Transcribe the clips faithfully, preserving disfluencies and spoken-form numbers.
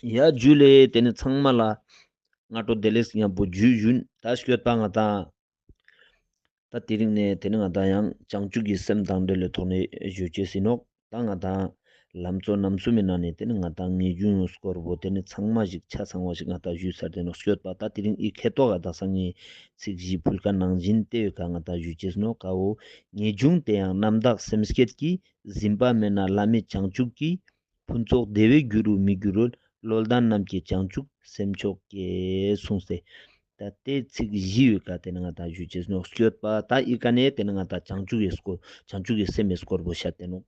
ཡ་ཇུ་ལེ། ཏེ་ནེ་ཚང་མ་ལ་སྔ་དྲོ་བདེ་ལེགས་ཉམ་པོ་ཇུ་ཞུན། ད་སྐྱོད་པ་ང་ཏང་ད་དེ་རིང་ནེ་ཏེ་ནེ་ང་ཏང་ཡང་བྱང་ཆུབ་ཀྱི་སེམས་དང་འབྲེལ་ལེ་ཐོག་ནེ་ཞུ་ཅེས་ཨིན་ནོག། ད་ང་ཏང་ལམ་གཙོ་རྣམ་གསུམ་མི་ནང་ནེ་ཏེ་ནེ་ང་ཏང་ངེས་འབྱུང་སྐོར་བོ་ཏེ་ནེ་ཚང་མ་ཞིག་ཆ་ཚང་བ་ཞིག་ང་ཏང་ཞུས་ཚར་ཏེ་ནོག། སྐྱོད་པ་ད་དེ་རིང་ཨི་ཁེ་ཏོག་ག་དག་ས་ངེ་ཚིག་བཞི་ཕུལ་ཁན་ནང་བཞིན་ཏེ་ཡོད་ཀ་ང་ཏང་ཞུ་ཅེས་ཨིན་ནོག། ཀ་བོ་ངེས་འབྱུང་དེ་ཡང་རྣམ་དག་སེམས་བསྐྱེད་ཀྱིས། འཛིན་པ་མེད་ན་བླ་མེད་བྱང་ཆུབ་ཀྱི། ཕུན་ཚོགས་བདེ་བའི་རྒྱུ་རུ་མི་འགྱུར་རོ། བློ་ལྡན་རྣམས་ཀྱི་བྱང་ཆུབ་སེམས་མཆོག་སྐྱེ། གསུངས་ཏེ། ད་ཏེ་ཚིག་བཞི་ཡོད་ཀ་ཏེ་ནེ་ང་ཏང་ཞུ་ཅེས་ཨིན་ནོག། སྐྱོད་པ་ད་ཨི་ཀ་ནེ་ཏེ་ནེ་ང་ཏང་བྱང་ཆུབ་ཀྱི་སྐོར་བྱང་ཆུབ་ཀྱི་སེམས་མི་སྐོར་བོ་ཤད་དེ་ནོག།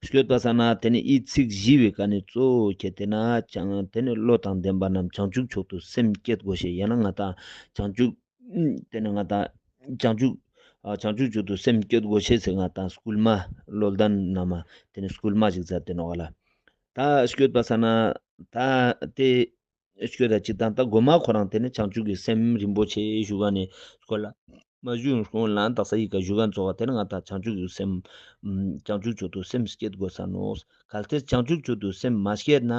སྐྱོད་པ་ས་ན་ཏེ་ནེ་ཨི་ཚིག་བཞི་ཡོད་ཀ་ནེ་གཙོ་བོ་ཁྱེར་ཏེ་ན་བྱང་ཏེ་ནེ་བློ་དང་ལྡན་པ་རྣམས་བྱང་ཆུབ་མཆོག་ཏུ་སེམས་བསྐྱེད་དགོས་ཤེས། ཡང་ན་ང་ཏང་བྱང་ཆུབ་ཏེ་ནེ་ང་ཏང་བྱང་ཆུབ་ཨ་བྱང་ཆུབ་མཆོག་ཏུ་སེམས་བསྐྱེད་དགོས་ཤེས་ཟེར་ང་ཏང་སྐུལ་མ་བློ་ལྡན་རྣམས་ཏེ་ནེ་སྐུལ་མ་ཞིག་མཛད་དེ་ནོག་ག་ལ། ད་སྐྱོད་པ་ས་ན་ད་ཏེ་སྐྱོད་ད་ཅིག་དང་ད་གོ་མ་ཁོ་རང་ཏེ་ནེ་བྱང་ཆུབ་ཀྱི་སེམས་རིན་པོ་ཆེ་ཞུ་ག་ནེ་སྐོར་ལ་མ་ཞུ་སྔོན་ལ་དག་ས་ཨི་ཀ་ཞུ་ག་ཙོགས་ཏེ་ནེ་ང་ཏང་བྱང་ཆུབ་ཀྱི་སེམས་བྱང་ཆུབ་མཆོག་ཏུ་སེམས་བསྐྱེད་དགོས་ས་ནོག། གལ་ཏེ་བྱང་ཆུབ་མཆོག་ཏུ་སེམས་མ་བསྐྱེད་ན་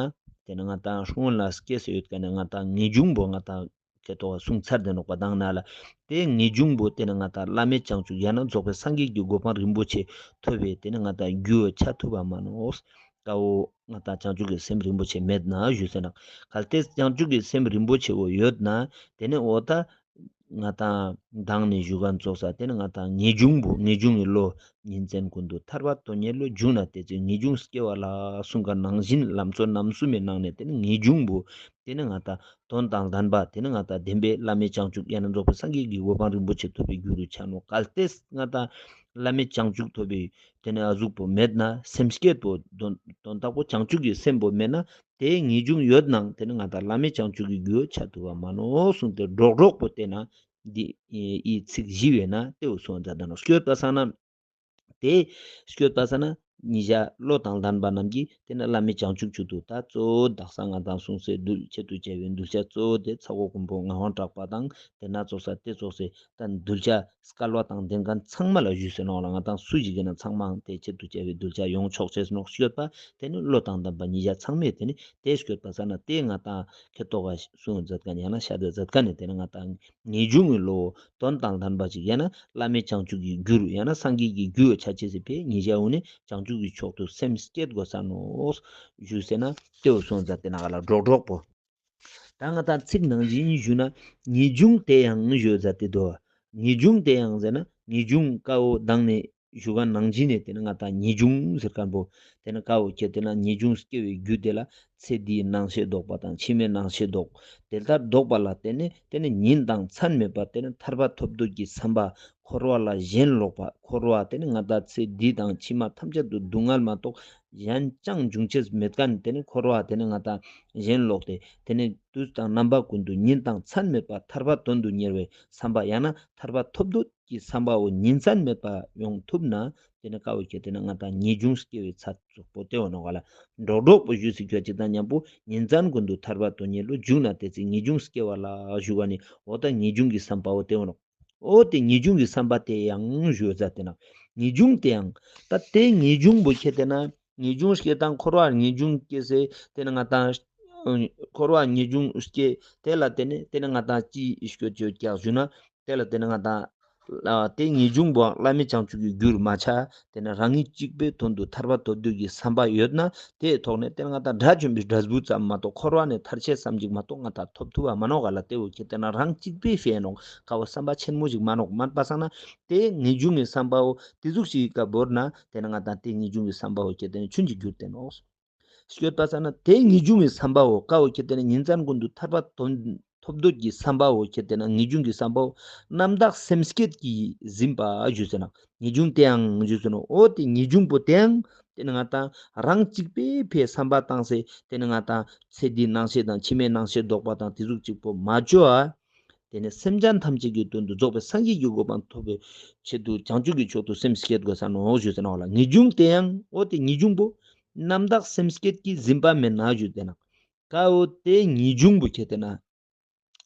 ཏེ་ནེ་ང་ཏང་སྔོན་ལ་སྐྱེས་སེ་ཡོད་ཀ་ནེ་ང་ཏང་ངེས་འབྱུང་བོ་ང་ཏང་ཁེ་ཏོག་ག་གསུངས་ཚར་ཏེ་ནོག་པ་དང་ན་ལ། ཏེ་ངེས་འབྱུང་བོ་ཏེ་ནེ་ང་ཏང་བླ་མེད་བྱང་ཆུབ་ཡང་ན་རྫོགས་པའི་སངས་རྒྱས་ཀྱི་གོ་འཕང་རིན་པོ་ཆེ་ཐོབ་པའི་ཏེ་ནེ་ང་ཏང་རྒྱུ་ཆ་ཐུབ་པ་མ་ནོག། ཀ་བོ་ང་ཏང་བྱང་ཆུབ་ཀྱི་སེམས་རིན་པོ་ཆེ་མེད་ན་ཞུས་ཟེར་ན། གལ་ཏེ་བྱང་ཆུབ་ཀྱི་སེམས་རིན་པོ་ཆེ་བོ་ཡོད་ན་ཏེ་ནེ་འོ་ད་ང་ཏང་མདང་ནེ་ཞུ་ག་ཙོགས་ཏེ་ནེ་ང་ཏང་ངེས་འབྱུང་བོ་ངེས་འབྱུང་གི་བློ་ཉིན་མཚན་ཀུན་ཏུ་ཐར་པ་དོན་གཉེར་བློ་འབྱུང་ན་དེ་ཚེ་ངེས་འབྱུང་སྐྱེ་བ་ལ་གསུངས་ཀ་ནང་བཞིན་ལམ་གཙོ་རྣམ་གསུམ་མི་ནང་ནེ་ཏེ་ནེ་ངེས་འབྱུང་བོ་ཏེ་ནེ་ང་ཏང་དོན་དང་ལྡན་པ་ཏེ་ནེ་ང་ཏང་བདེན་པའི་བླ་མེད་བྱང་ཆུབ་ཡང་ན་རྫོགས་པའི་སངས་རྒྱས་ཀྱི་གོ་འཕང་རིན་པོ་ཆེ་ཐོབ་པའི་རྒྱུ་རུ་ཆ་ནོག། གལ་ཏེ་ང་ཏང་བླ་མེད་བྱང་ཆུབ་ཐོབ་པའི་ཏེ་ནེ་ཨ་ཟུག་པོ་མེད་ན་སེམས་བསྐྱེད་པོ་དོན་དོན་དག་པོ་བྱང་ཆུབ་ཀྱི་སེམས་པོ་མེད་ན་ཏེ་ངེས་འབྱུང་ཡོད་ནའང་ཏེ་ནེ་ང་ཏང་བླ་མེད་བྱང་ཆུབ་ཀྱི་རྒྱུ་ཆ་ཐུབ་པ་མ་ནོག་གསུངས་ཏེ་སྒྲོག་སྒྲོག་པོ་ཏེ་ན་འདི་ཨི་ཚིག་བཞི་བོའི་ནང་ཏེ་བོ་གསུངས་མཛད་ད་ནོག། སྐྱོད་པ་ས་ན་ཏེ་སྐྱོད་པ་ས་ན་ཉེ་ཞ་བློ་དང་ལྡན་པ་རྣམས་ཀྱིས་ཏེ་ནེ་བླ་མེད་བྱང་ཆུབ་མཆོག་ཏུ་ད་གཙོ་བོ་དག་ས་ང་ཏང་གསུངས་སེ་གདུལ་ཆེད་དུ་བྱ་བའི་གདུལ་བྱ་གཙོ་བོ་ཏེ་ཚ་བོ་ཀུན་པོ་ངག་དབང་གྲགས་པ་དང་ཏེ་ན་ཙོགས་ས་ཏེ་ཙོགས་སེ་ད་གདུལ་བྱ་སྐལ་བ་དང་ལྡན་ཁན་ཚང་མ་ལ་ཞུས་སེ་ནོག་ལ། ང་ཏང་སུ་ཞིག་ཡིན་ན་ཚང་མའང་ཏེ་ཆེད་དུ་བྱ་བའི་གདུལ་བྱ་ཡོང་ཆོག་ཅེས་ནོག། སྐྱོད་པ་ཏེ་ནེ་བློ་དང་ལྡན་པ་ཉེ་ཞ་ཚང་མས་ཏེ་ནེ་ཏེ་སྐྱོད་པ་ས་ན་ཏེ་ང་ཏང་ཁེ་ཏོག་ག་གསུངས་མཛད་ཁན་ཡང་ན་ཤད་དེ་མཛད་ཁན་ནི་ཏེ་ནེ་ང་ཏང་ངེས་འབྱུང་གི་བློ་དོན་དང་ལྡན་པ་ཅིག་ཡང་ན་བླ་མེད་བྱང་ཆུབ་ཀྱི་རྒྱུ་རུ་ཡང་ན་སངས་རྒྱས་ཀྱི་རྒྱུ་ཆ་ཅེས་སི་ཕིའ་ཉེ་ཞ་འོ་ནེ་བྱང་ཆུབ་ཀྱི་མཆོག་ཏུ་སེམས་བསྐྱེད་དགོས་ས་ནོག་ཞུས་སེ་ན་ཏེ་བོ་གསུངས་མཛད་དེ་ན་ག་ལ་སྒྲོག་སྒྲོག་པོ། ད་ང་ཏང་ཚིག་ནང་བཞིན་ཞུ་ན་ངེས་འབྱུང་དེ་ཡང་ཞུ་མཛད་དེ་དོ། ངེས་འབྱུང་དེ་ཡང་ཟེར་ན་ངེས་འབྱུང་ཀ་བོ་མདང་ནེ་ཞུ་ག་ནང་བཞིན་ནེ་ཏེ་ནེ་ང་ཏང་ངེས་འབྱུང་ཟེར་ཁན་པོ་ཏེ་ནེ་ཀ་བོ་ཁྱེར་ཏེ་ན་ངེས་འབྱུང་སྐྱེ་བའི་རྒྱུ་དེ་ལ་ཚེ་འདིའི་སྣང་ཤས་ལྡོག་པ་དང་ཕྱི་མའི་སྣང་ཤས་ལྡོག་དེ་ལྟར་ལྡོག་པ་ལ་བརྟེན་ནས་ཏེ་ནེ་ཉིན་དང་མཚན་མེད་པར་ཏེ་ནེ་ཐར་པ་ཐོབ་འདོད་ཀྱི་བསམ་པ་འཁོར་བ་ལ་ཞེན་ལོག་པ་འཁོར་བ་ཏེ་ནེ་ང་ཏང་ཚེ་འདི་དང་ཕྱི་མ་ཐམས་ཅད་དུ་སྡུག་བསྔལ་མ་གཏོགས་གཞན་ཅང་འབྱུང་ཅེས་མེད་ཁན་ཏེ་ནེ་འཁོར་བ་ཏེ་ནེ་ང་ཏང་ཞེན་ལོག་སྟེ་ཏེ་ནེ་དུས་དང་རྣམ་པ་ཀུན་ཏུ་ཉིན་དང་མཚན་མེད་པར་ཐར་པ་དོན་དུ་གཉེར་བའི་བསམ་པ་ཡང་ན་ཐར་པ་ཐོབ་འདོད་ཀྱི་བསམ་པ་བོ་ཉིན་མཚན་མེད་པར་ཡོང་ཐུབ་ན་ཏེ་ནེ་ཀ་བོ་ཁྱེར་ཏེ་ན་ང་ཏང་ངེས་འབྱུང་སྐྱེ་བའི་ཚད་ཙོགས་པོ་ཏེ་བོ་ནོག་ག་ལ། སྒྲོག་སྒྲོག་པོ་ཞུས་སེ་ཁྱོད་ཅིག་དང་མཉམ་པོ་ཉིན་མཚན་ཀུན་ཏུ་ཐར་པ་དོན་གཉེར་བློ་འབྱུང་ན་དེ་ཚེ་ངེས་འབྱུང་སྐྱེ་བ་ལ་ཞུ་བ་ནི་འོ་ད་ངེས་འབྱུང་གི་བསམ་པ་བོ་ཏེ་བོ་ནོག། འོ་ཏེ་ངེས་འབྱུང་གི་བསམ་པ་དེ་ཡང་ཞུ་ཟ་ཏེ་ན་ངེས་འབྱུང་དེ་ཡང་ད་ཏེ་ངེས་འབྱུང་བོ་ཁྱེར་ཏེ་ན་ངེས་འབྱུང་སྐྱེ་དང་འཁོར་བ་ངེས་འབྱུང་སྐྱེ་སེ་ཏེ་ནེ་ང་ཏང་འཁོར་བ་ངེས་འབྱུང་སྐྱེ་དེ་ལ་ཏེ་ནེ་ཏེ་ནེ་ང་ཏང་ཅི་ཞུ་ཅོ་ཀྱག་ཞུ་ན། དེ་ལ་ཏེ་ནེ་ང་ཏང་ཨ་ཏེ་ངེས་འབྱུང་བོ་བླ་མེད་བྱང་ཆུབ་ཀྱི་རྒྱུར་མ་ཆ། ཏེ་ནེ་རང་ཉིད་གཅིག་པོའི་དོན་དུ་ཐར་པ་ཐོབ་འདོད་ཀྱི་བསམ་པ་ཡོད་ན་དེའི་ཐོག་ནེ་ཏེ་ནེ་ང་ཏང་དགྲ་བཅོམ་པའི་འབྲས་བུ་ཙམ་མ་གཏོགས་འཁོར་བ་ནེ་ཐར་ཆེས་བསམ་གཞིག་མ་གཏོགས་ང་ཏང་ཐོབ་ཐུབ་པ་མ་ནོག་ག་ལ། ཏེ་བོ་ཁྱེར་ཏེ་ན་རང་གཅིག་པོའི་ཕིའ་ནོག་ཀ་བོ་བསམ་པ་ཆེན་མོ་ཞིག་མ་ནོག་མན་པ་སང་ན་ཏེ་ངེས་འབྱུང་གི་བསམ་པ་བོ་ཏེ་ཟུག་ཞིག་ག་བོར་ན་ཏེ་ནེ་ང་ཏང་ཏེ་ངེས་འབྱུང་གི་བསམ་པ་བོ་ཁྱེར་ཏེ་ན་ཆུན་གྱི་གྱུར་ཏེ་ནོག། སྐྱོད་པ་ས་ན་ཏེ་ངེས་འབྱུང་གི་བསམ་པ་བོ་ཀ་བོ་ཁྱེར་ཏེ་ན་ཉིན་མཚན་ཀུན་ཏུ་ཐར་པ་དོན་ཐོབ་འདོད་ཀྱི་བསམ་པ་བོ་ཁྱེར་ཏེ་ན་ངེས་འབྱུང་གི་བསམ་པ་བོ་རྣམ་དག་སེམས་བསྐྱེད་ཀྱིས་ཟིན་པ་ཞུས་ཟེར་ན་ངེས་འབྱུང་དེའང་ཞུས་ཟེར་ན་འོ་ཏེ་ངེས་འབྱུང་པོ་དེའང་ཏེ་ནེ་ང་ཏང་རང་གཅིག་པོའི་ཕིའ་བསམ་པ་བཏང་སེ་ཏེ་ནེ་ང་ཏང་ཚེ་འདིའི་སྣང་ཤས་དང་ཕྱི་མའི་སྣང་ཤས་ལྡོག་པ་དང་ཏེ་ཟུག་གཅིག་པོ་མ་ཅོ་ཨ། ཏེ་ནེ་སེམས་ཅན་ཐམས་ཅད་ཀྱི་དོན་དུ་རྫོགས་པའི་སངས་རྒྱས་ཀྱི་གོ་འཕང་ཐོབ་པའི་ཆེད་དུ་བྱང་ཆུབ་ཀྱི་མཆོག་ཏུ་སེམས་བསྐྱེད་དགོས་ས་ནོག་ཞུས་ཟེར་ན་འོ་ལ། ངེས་འབྱུང་དེ་ཡང་འོ་ཏེ་ངེས་འབྱུང་པོ་རྣམ་དག་སེམས་བསྐྱེད་ཀྱིས་ཟིན་པ་མེད་ན་ཞུས་ཏེ་ན། ཀ་འོ་ཏེ་ངེས་འབྱུང་པོ་ཁྱེར་ཏེ་ན།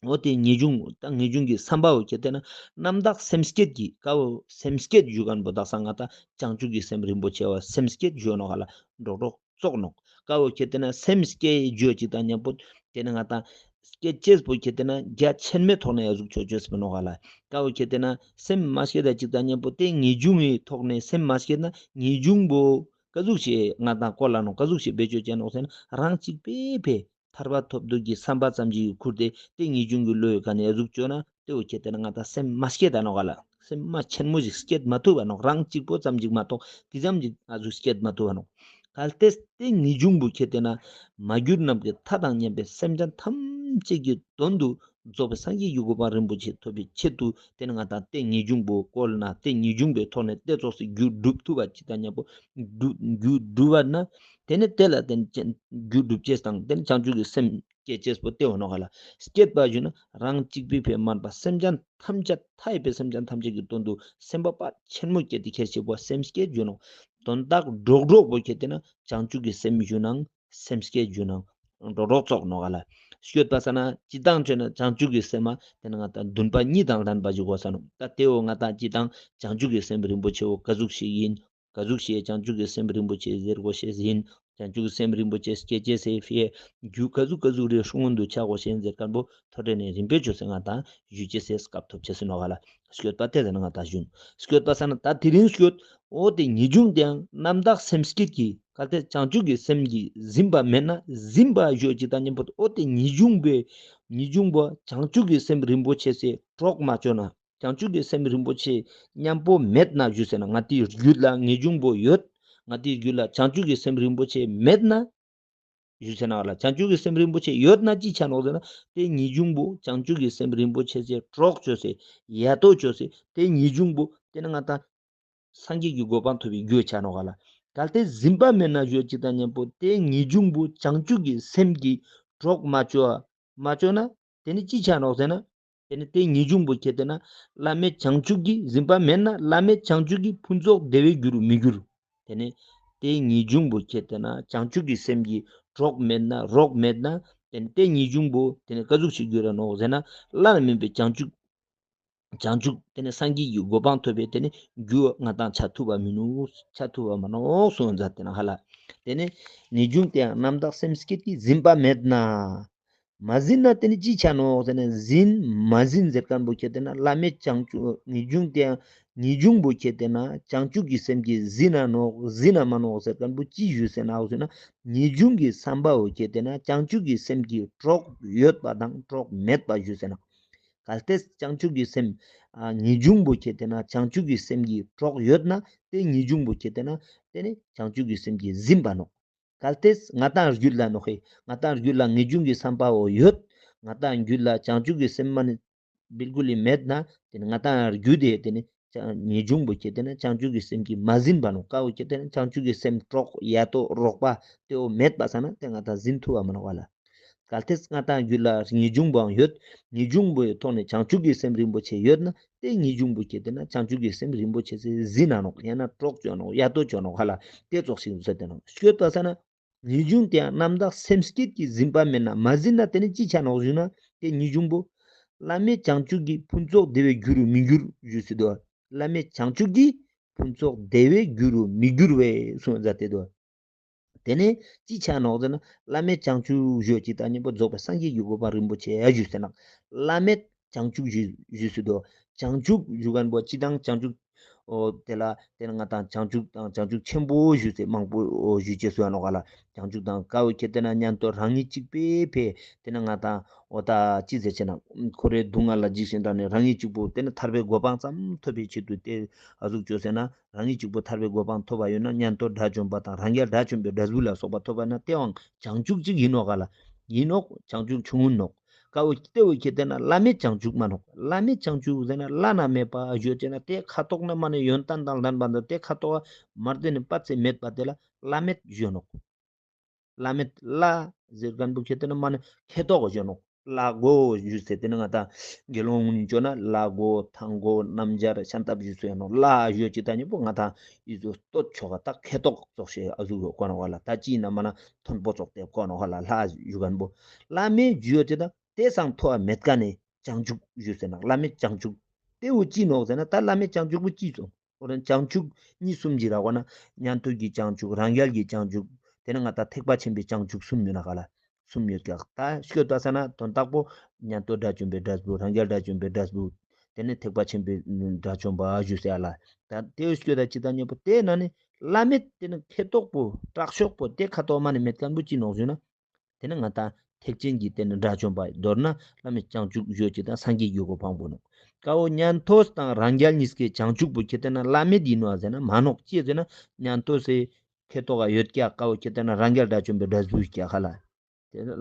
འོ་ཏེ་ངེས་འབྱུང་ད་ངེས་འབྱུང་གི་བསམ་པ་འོ་ཁྱེར་ཏེ་ན་རྣམ་དག་སེམས་བསྐྱེད་ཀྱིས་ཀ་འོ་སེམས་བསྐྱེད་ཞུ་ཁན་པོ་དག་ས་ང་ཏང་བྱང་ཆུབ་ཀྱི་སེམས་རིན་པོ་ཆེ་བ་སེམས་བསྐྱེད་ཞུ་ནོག་ག་ལ་སྒྲོག་སྒྲོག་ཙོགས་ནོག། ཀ་བོ་ཁྱེར་ཏེ་ན་སེམས་བསྐྱེད་ཅོ་ཅིག་དང་ཉམ་པོ་ཏེ་ནེ་ང་ཏང་བསྐྱེད་ཅེས་པོ་ཁྱེར་ཏེ་ན་རྒྱ་ཆེན་མོའི་ཐོག་ནེ་ཨ་ཟུག་ཅོ་ཅེས་པོ་ནོག་ག་ལ། ཀ་བོ་ཁྱེར་ཏེ་ན་སེམས་མ་བསྐྱེད་ད་ཅིག་དང་ཉམ་པོ་ཏེ་ངེས་འབྱུང་གི་ཐོག་ནེ་སེམས་མ་བསྐྱེད་ན་ངེས་འབྱུང་པོ་ཀ་ཟུག་ཞིག་ང་ཏང་བཀོལ་ལ་ནོག། ཀ་ཟུག་ཞིག་བེད་སྤྱོད་ཅན་ནོག་ཟེར་ན་རང་གཅིག་པོའི་ཕི་ཐར་པ་ཐོབ་འདོད་ཀྱི་བསམ་པ་ཙམ་ཞིག་ཁུར་ཏེ་ཏེ་ངེས་འབྱུང་གི་བློ་ཡོད་ཁན་ནི་ཨ་ཟུག་ཅོ་ན་ཏེ་བོ་ཁྱེར་ཏེ་ན་ང་ཏང་སེམས་མ་བསྐྱེད་ད་ནོག་ག་ལ། སེམས་མ་ཆེན་མོ་ཞིག་བསྐྱེད་མ་ཐུབ་པ་ནོག། རང་གཅིག་པོ་ཙམ་ཞིག་མ་གཏོགས་ཏེ་ཙམ་ཞིག་ཨ་ཟུག་བསྐྱེད་མ་ཐུབ་པ་ནོག། གལ་ཏེ་ཏེ་ངེས་འབྱུང་པོ་ཁྱེར་ཏེ་ན་མ་གྱུར་ནམ་མཁའི་མཐའ་དང་མཉམ་པའི་སེམས་ཅན་ཐམས་ཅད་ཀྱི་དོན་དུ་རྫོགས་པའི་སངས་རྒྱས་ཀྱི་གོ་འཕང་རིན་པོ་ཆེ་ཐོབ་པའི་ཆེད་དུ་ཏེ་ནེ་ང་ཏང་ཏེ་ངེས་འབྱུང་པོ་བཀོལ་ན་ཏེ་ངེས་འབྱུང་པོའི་ཐོག་ནེ་ཏེ་ཙོགས་སི་རྒྱུ་སྒྲུབ་ཐུབ་པ་ཅིག་དང་ཉམ་པོ་རྒྱུ་རྒྱུ་སྒྲུབ་པ་ན་ཏེ་ནེ་ཏེ་ལ་ཏེ་ནེ་རྒྱུ་སྒྲུབ་ཅེས་དང་ཏེ་ནེ་བྱང་ཆུབ་ཀྱི་སེམས་བསྐྱེད་ཅེས་པོ་ཏེ་བོ་ནོག་ག་ལ། བསྐྱེད་པ་ཞུ་ན་རང་གཅིག་པོའི་ཕི་མན་པ་སེམས་ཅན་ཐམས་ཅད་མཐའ་ཡས་པའི་སེམས་ཅན་ཐམས་ཅད་ཀྱི་དོན་དུ་སེམས་པ་དཔའ་ཆེན་མོ་བསྐྱེད་དེ་ཁྱེར་ཅེས་པོ་སེམས་བསྐྱེད་ཞུ་ནོག། དོན་དག་སྒྲོག་སྒྲོག་པོ་ཁྱེར་ཏེ་ན་བྱང་ཆུབ་ཀྱི་སེམས་ཞུ་ནའང་སེམས་བསྐྱེད་ཞུ་ནའང་སྒྲོག་སྒྲོག་ཙོགས་ནོག་ག་ལ། བསྐྱེད་པ་ཟེར་ན་སྤྱིར་བཏང་ཆོས་ན་བྱང་ཆུབ་ཀྱི་སེམས་མ་ཏེ་ནེ་ང་ཏང་འདུན་པ་གཉིས་དང་ལྡན་པ་ཞིག་དགོས་ས་ནོག། ད་ཏེ་བོ་ང་ཏང་སྤྱིར་བཏང་བྱང་ཆུབ་ཀྱི་སེམས་རིན་པོ་ཆེ་བོ་ཀ་ཟུག་ཞིག་ཨིན། ཀ་ཟུག་ཞིག་བྱང་ཆུབ་ཀྱི་སེམས་རིན་པོ་ཆེ་ཟེར་དགོས་ཤེས་ཨིན། བྱང་ཆུབ་ཀྱི་སེམས་རིན་པོ་ཆེ་སྐྱེ་ཅེས་སི་ཕི་རྒྱུ་ཀ་ཟུག་ཀ་ཟུག་རེ་སྔོན་དུ་ཆ་དགོས་ཤེས་ཨིན་ཟེར་ཁན་པོ་ཐོ་རེ་ནེ་རིམ་པས་ཅོས་སེ་ང་ཏང་ཞུ་ཅེས་སི་སྐབས་ཐོབ་ཅེས་ཨིན་ནོག་ག་ལ། བསྐྱེད་པ་ཏེ་ཟེར་ན་ང་ཏང་ཞུ་ན་བསྐྱེད་པ་ཟེར་ན་ད་དེ་རིང་བསྐྱེད་འོ་ཏེ་ངེས་འབྱུང་དེའང་རྣམ་དག་སེམས་བསྐྱེད་ཀྱི་གལ་ཏེ་བྱང་ཆུབ་ཀྱི་སེམས་ཀྱིས་ཟིན་པ་མེད་ན་ཟིན་པ་ཞུ་ཅིག་དང་ཉམ་པོ་འོ་ཏེ་ངེས་འབྱུང་པོ་ངེས་འབྱུང་པོ་བྱང་ཆུབ་ཀྱི་སེམས་རིན་པོ་ཆེ་སི་གྲོགས་མ་ཅོས་ན། བྱང་ཆུབ་ཀྱི་སེམས་རིན་པོ་ཆེ་མཉམ་པོ་མེད་ན་ཞུ་ཟེར་ན་ང་ཏིའི་རྒྱུད་ལ་ངེས་འབྱུང་པོ་ཡོད། ང་ཏིའི་རྒྱུད་ལ་བྱང་ཆུབ་ཀྱི་སེམས་རིན་པོ་ཆེ་མེད་ན་ཞུ་ཟེར་ན་ལ་བྱང་ཆུབ་ཀྱི་སེམས་རིན་པོ་ཆེ་ཡོད་ན་ཅི་ཆ་ནོག་ཟེར་ན་ཏེ་ངེས་འབྱུང་པོ་བྱང་ཆུབ་ཀྱི་སེམས་རིན་པོ་ཆེ་སི་གྲོགས་ཅོས་སེ་ཡ་ཏོ་ཅོས་སེ་ཏེ་ངེས་འབྱུང་པོ་ཏེ་ནེ་ང་ཏང་སངས་རྒྱས་ཀྱི་གོ་འཕང་ཐོབ་པའི་རྒྱུ་ཆ་ནོག་ག་ལ། གལ་ཏེ་ཟིན་པ་མེད་ན་ཞུ་ཅིག་དང་ཉམ་པོ་ཏེ་ངེས་འབྱུང་པོ་བྱང་ཆུབ་ཀྱི་སེམས་ཀྱི་གྲོགས་མ་ཅོས་མ་ཅོས་ན་ཏེ་ནེ་ཅི་ཆ་ནོག་ཟེར་ན། ཏེ་ནེ་ཏེ་ངེས་འབྱུང་པོ་ཁྱེར་ཏེ་ན་བླ་མེད་བྱང་ཆུབ་ཀྱི་ཟིན་པ་མེད་ན་བླ་མེད་བྱང་ཆུབ་ཀྱི་ཕུན་ཚོགས་བདེ་བའི་རྒྱུ་རུ་མི་འགྱུར། ཏེ་ནེ་ཏེ་ངེས་འབྱུང་པོ་ཁྱེར་ཏེ་ན་བྱང་ཆུབ་ཀྱི་སེམས་ཀྱི་གྲོགས་མེད་ན་རོགས་མེད་ན་ཏེ་ནེ་ཏེ་ངེས་འབྱུང་པོ་ཏེ་ནེ་ཀ་ཟུག་ཞིག་འགྱུར་ར་ནོག་ཟེར་ན་བླ་ན་མེད་པའི་བྱང་ཆུབ་བྱང་ཆུབ་ཏེ་ནེ་སངས་རྒྱས་ཀྱི་གོ་འཕང་ཐོབ་པའི་ཏེ་ནེ་རྒྱུ་ང་ཏང་ཆ་ཐུབ་པ་མི་ནུག། ཆ་ཐུབ་པ་མ་ནོག་གསུངས་མཛད་དེ་ན་ཧ་ལ། ཏེ་ནེ་ངེས་འབྱུང་དེའང་རྣམ་དག་སེམས་བསྐྱེད་ཀྱིས་ཟིན་པ་མེད་ན། མ་ཟིན་ན་ཏེ་ནེ་ཅི་ཆ་ནོག་ཟེར་ན་ཟིན་མ་ཟིན་ཟེར་ཁན་པོ་ཁྱེར་ཏེ་ན་བླ་མེད་བྱང་ཆུབ་ངེས་འབྱུང་དེའང་ངེས་འབྱུང་པོ་ཁྱེར་ཏེ་ན་བྱང་ཆུབ་ཀྱི་སེམས་ཀྱིས་ཟིན་ན་ནོག་ཟིན་ན་མ་ནོག་ཟེར་ཁན་པོ་ཅི་ཞུ་ཟེར་ན་འོ་ཟེར་ན་ངེས་འབྱུང་གི་བསམ་པ་བོ་ཁྱེར་ཏེ་ན་བྱང་ཆུབ་ཀྱི་སེམས་ཀྱི་གྲོགས་ཡོད་པ་དང་གྲོགས་མེད་པ་ཞུ་ཟེར་ན། གལ་ཏེ་བྱང་ཆུབ་ཀྱི་སེམས་ཨ་ངེས་འབྱུང་པོ་ཁྱེར་ཏེ་ན་བྱང་ཆུབ་ཀྱི་སེམས་ཀྱི་གྲོགས་ཡོད་ན་ཏེ་ངེས་འབྱུང་པོ་ཁྱེར་ཏེ་ན་ཏེ་ནེ་བྱང་ཆུབ་ཀྱི་སེམས་ཀྱིས་ཟིན་པ་ནོག། གལ་ཏེ་ང་ཏང་རྒྱུད་ལ་ནོག་ཧེ་ང་ཏང་རྒྱུད་ལ་ངེས་འབྱུང་གི་བསམ་པ་བོ་ཡོད། ང་ཏང་རྒྱུད་ལ་བྱང་ཆུབ་ཀྱི་སེམས་མ་ནེ་བིལ་ཀུལ་ལི་མེད་ན་ཏེ་ནེ་ང་ཏང་རྒྱུད་དེ་ཏེ་ནེ་ངེས་འབྱུང་པོ་ཁྱེར་ཏེ་ན་བྱང་ཆུབ་ཀྱི་སེམས་ཀྱིས་མ་ཟིན་པ་ནོག། ཀ་བོ་ཁྱེར་ཏེ་ན་བྱང་ཆུབ་ཀྱི་སེམས་གྲོགས་ཡ་ཏོ་རོགས་པ་ཏེ་བོ་མེད་པ་ས་ན་ཏེ་ང་ཏང་ཟིན་ཐུབ་པ་མ་ནོག་པ་ལ། གལ་ཏེ་ང་ཏང་རྒྱུད་ལ་ངེས་འབྱུང་པོའང་ཡོད། ངེས་འབྱུང་པོའི་ཐོག་ནེ་བྱང་ཆུབ་ཀྱི་སེམས་རིན་པོ་ཆེ་ཡོད་ན་ཏེ་ངེས་འབྱུང་པོ་ཁྱེར་ཏེ་ན་བྱང་ཆུབ་ཀྱི་སེམས་རིན་པོ་ཆེ་སི་ཟིན་ན་ནོག་ཡང་ན་གྲོགས་ཅོ་ནོག་ཡ་ཏོ་ཅོ་ནོག་ཧ་ལ་ཏེ་ཙོགས་ཤིག་ཟེར་ཏེ་ནོག། བསྐྱེད་པ་ས་ན་ངེས་འབྱུང་དེའང་རྣམ་དག་སེམས་བསྐྱེད་ཀྱིས་ཟིན་པ་མེད་ན་མ་ཟིན་ན་ཏེ་ནེ་ཅི་ཆ་ནོག་ཞུ་ན་ཏེ་ངེས་འབྱུང་པོ་བླ་མེད་བྱང་ཆུབ་ཀྱི་ཕུན་ཚོགས་བདེ་བའི་རྒྱུ་རུ་མི་འགྱུར་ཞུ་སྲིད་དོ། བླ་མེད་བྱང་ཆུབ་ཀྱི་ཕུན་ཚོགས་བདེ་བའི་རྒྱུ་རུ་མི་འགྱུར་བས་གསུངས་མཛད་དེ་དོ། ཏེ་ནེ་ཅི་ཆ་ནོག་ཟེར་ན་བླ་མེད་བྱང་ཆུབ་ཞུ་ཅིག་དང་ཉམ་པོ་རྫོགས་པའི་སངས་རྒྱས་ཀྱི་གོ་འཕང་རིན་པོ་ཆེ་ཡ་ཞུ་ཟེར་ན་བླ་མེད་བྱང་ཆུབ་ཞུ་ཞུ་སྲིད་དོ། བྱང་ཆུབ་ཞུ་ཁན་པོ་ཅི་དང་བྱང་ཆུབ་འོ་ཏེ་ལ་ཏེ་ནེ་ང་ཏང་བྱང་ཆུབ་དང་བྱང་ཆུབ་ཆེན་པོ་ཞུ་སེ་མང་པོ་འོ་ཞུ་ཅེས་སུ་ཡ་ནོག་ག་ལ། བྱང་ཆུབ་དང་ཀ་བོ་ཁྱེར་ཏེ་ན་ཉན་ཐོས་རང་ཉིད་གཅིག་པའི་ཕི་ཏེ་ནེ་ང་ཏང་འོ་ད་ཅི་ཟེར་ཅེ་ན་འཁོར་བའི་སྡུག་བསྔལ་ལ་འཇིགས་ཤིང་སྐྲག་ནས་རང་ཉིད་གཅིག་པུ་ཏེ་ནེ་ཐར་པའི་གོ་འཕང་ཙམ་ཐོབ་པའི་ཆེད་དུ་ཏེ་ཨ་ཟུག་ཅོས་ཟེར་ན་རང་ཉིད་གཅིག་པུ་ཐར་པའི་གོ་འཕང་ཐོབ་པ་ཡོད་ན་ཉན་ཐོས་དགྲ་བཅོམ་པ་དང་རང་རྒྱལ་དགྲ་བཅོམ་པའི་འབྲས་བུ་ལ་སོགས་པ་ཐོབ་པ་ན་ཏེའང་བྱང་ཆུབ་ཅིག་ཡིན་ནོག་ག་ལ། ཡིན་ནོག་བྱང་ཆུབ་ཆུང་ངུན་ནོག། ཀ་བོ་ཏེ་བོ་ཁྱེར་ཏེ་ན་བླ་མེད་བྱང་ཆུབ་མ་ནོག། བླ་མེད་བྱང་ཆུབ་ཟེར་ན་བླ་ན་མེད་པ་ཞུ་ཅེ་ན་ཏེ་ཁ་ཐོག་ན་མ་ནེ་ཡོན་ཏན་དང་ལྡན་པ་འདི་ཏེ་ཁ་ཐོག་མར་ཏེ་ནེ་པ་ཚེ་མེད་པ་ཏེ་ལ་བླ་མེད་ཞུ་ནོག། བླ་མེད་བླ་ཟེར་ཁན་པོ་ཁྱེར་ཏེ་ན་མ་ནེ་ཁེ་ཏོག་ཞུ་ནོག། བླ་གོ་ཞུ་སེ་ཏེ་ནེ་ང་ཏང་དགེ་སློང་ངུན་ཅོ་ན་བླ་གོ་ཐང་གོ་སྣམ་སྦྱར་ཤམ་ཐབས་ཞུ་སེ་ཡ་ནོག། བླ་ཞུ་ཅེ་ད་ཉེ་པོ་ང་ཏང་ཨི་ཟུག་སྟོད་ཕྱོགས་ཀ་ད་ཁེ་ཏོག་ཙོགས་ཤིག་ཨ་ཟུག་ཡོད་གོ་ནོག་ག་ལ། ད་ཅི་ན་མ་ན་མཐོན་པོ་ཙོགས་ཏེ་གོ་ནོག་ག་ལ། བླ་ཞུ་ཁན་པོ་བླ་མེད་ཞུ་ཅེ་ད་ཏེ་སང་མཐོ་བ་མེད་ཀ་ནེ་བྱང་ཆུབ་ཞུ་སེ་ན་བླ་མེད་བྱང་ཆུབ། ཏེ་བོ་ཅི་ནོག་ཟེར་ན་ད་བླ་མེད་བྱང་ཆུབ་པོ་ཅི་སོང་། འོ་རང་བྱང་ཆུབ་གཉིས་གསུམ་ཅིག་རག་པ་ན་ཉན་ཐོས་ཀྱི་བྱང་ཆུབ་རང་རྒྱལ་གྱི་བྱང་ཆུབ་ དེ་ནི་ང་ཏང་ཐེག་པ་ཆེན་པོའི་བྱང་ཆུབ་གསུམ་ཡོད་ན་ག་ལ། གསུམ་ཡོད་ཀྱག། ད་སྐྱོད་པ་ས་ན་དོན་དག་པོ་ཉན་ཐོས་དགྲ་བཅོམ་པའི་འབྲས་བུ། རང་རྒྱལ་དགྲ་བཅོམ་པའི་འབྲས་བུ། དེ་ནི་ཐེག་པ་ཆེན་པོའི་དགྲ་བཅོམ་པ་ཞུ་ཟེར་ཡ་ལ། ད་དེ་སྐྱོད་ད་ཅི་ད་ཉེ་པོ་དེ་ན་ནི་བླ་མེད་དེ་ནི་ཁེ་ཏོག་པོ་དྲག་ཤོས་པོ་དེ་ཁ་ཏོག་མ་ནི་མེད་མཁན་པོ་ཅི་ནོག་ཞུ་ན། དེ་ནི་ང་ཏང་ཐེག་ཆེན་གྱི་དེ་ནི་དགྲ་བཅོམ་པ། མདོར་ན་བླ་མེད་བྱང་ཆུབ་ཞུ་ཅི་ད་སངས་རྒྱས་ཀྱི་གོ་འཕང་པོ་ནོག། ཀ་བོ་ཉན་ཐོས་དང་རང་རྒྱལ་གཉིས་ཀའི་བྱང་ཆུབ་པོ་ཁྱེད་དེ་ན་བླ་མེད་ཡིན་ནོག་ཟེར་ན་མ་ནོག། ཅི་ཟེར་ན་ཉན་ཐོས་སི་ཁེ་ཏོག་ག་ཡོད་ཀྱག། ཀ་བོ་ཁྱེད་དེ་ན་རང་རྒྱལ་དགྲ་བཅོམ་པའི་འབྲས་བུ་ཀྱག་ཧ་ལ། དེ་ནི་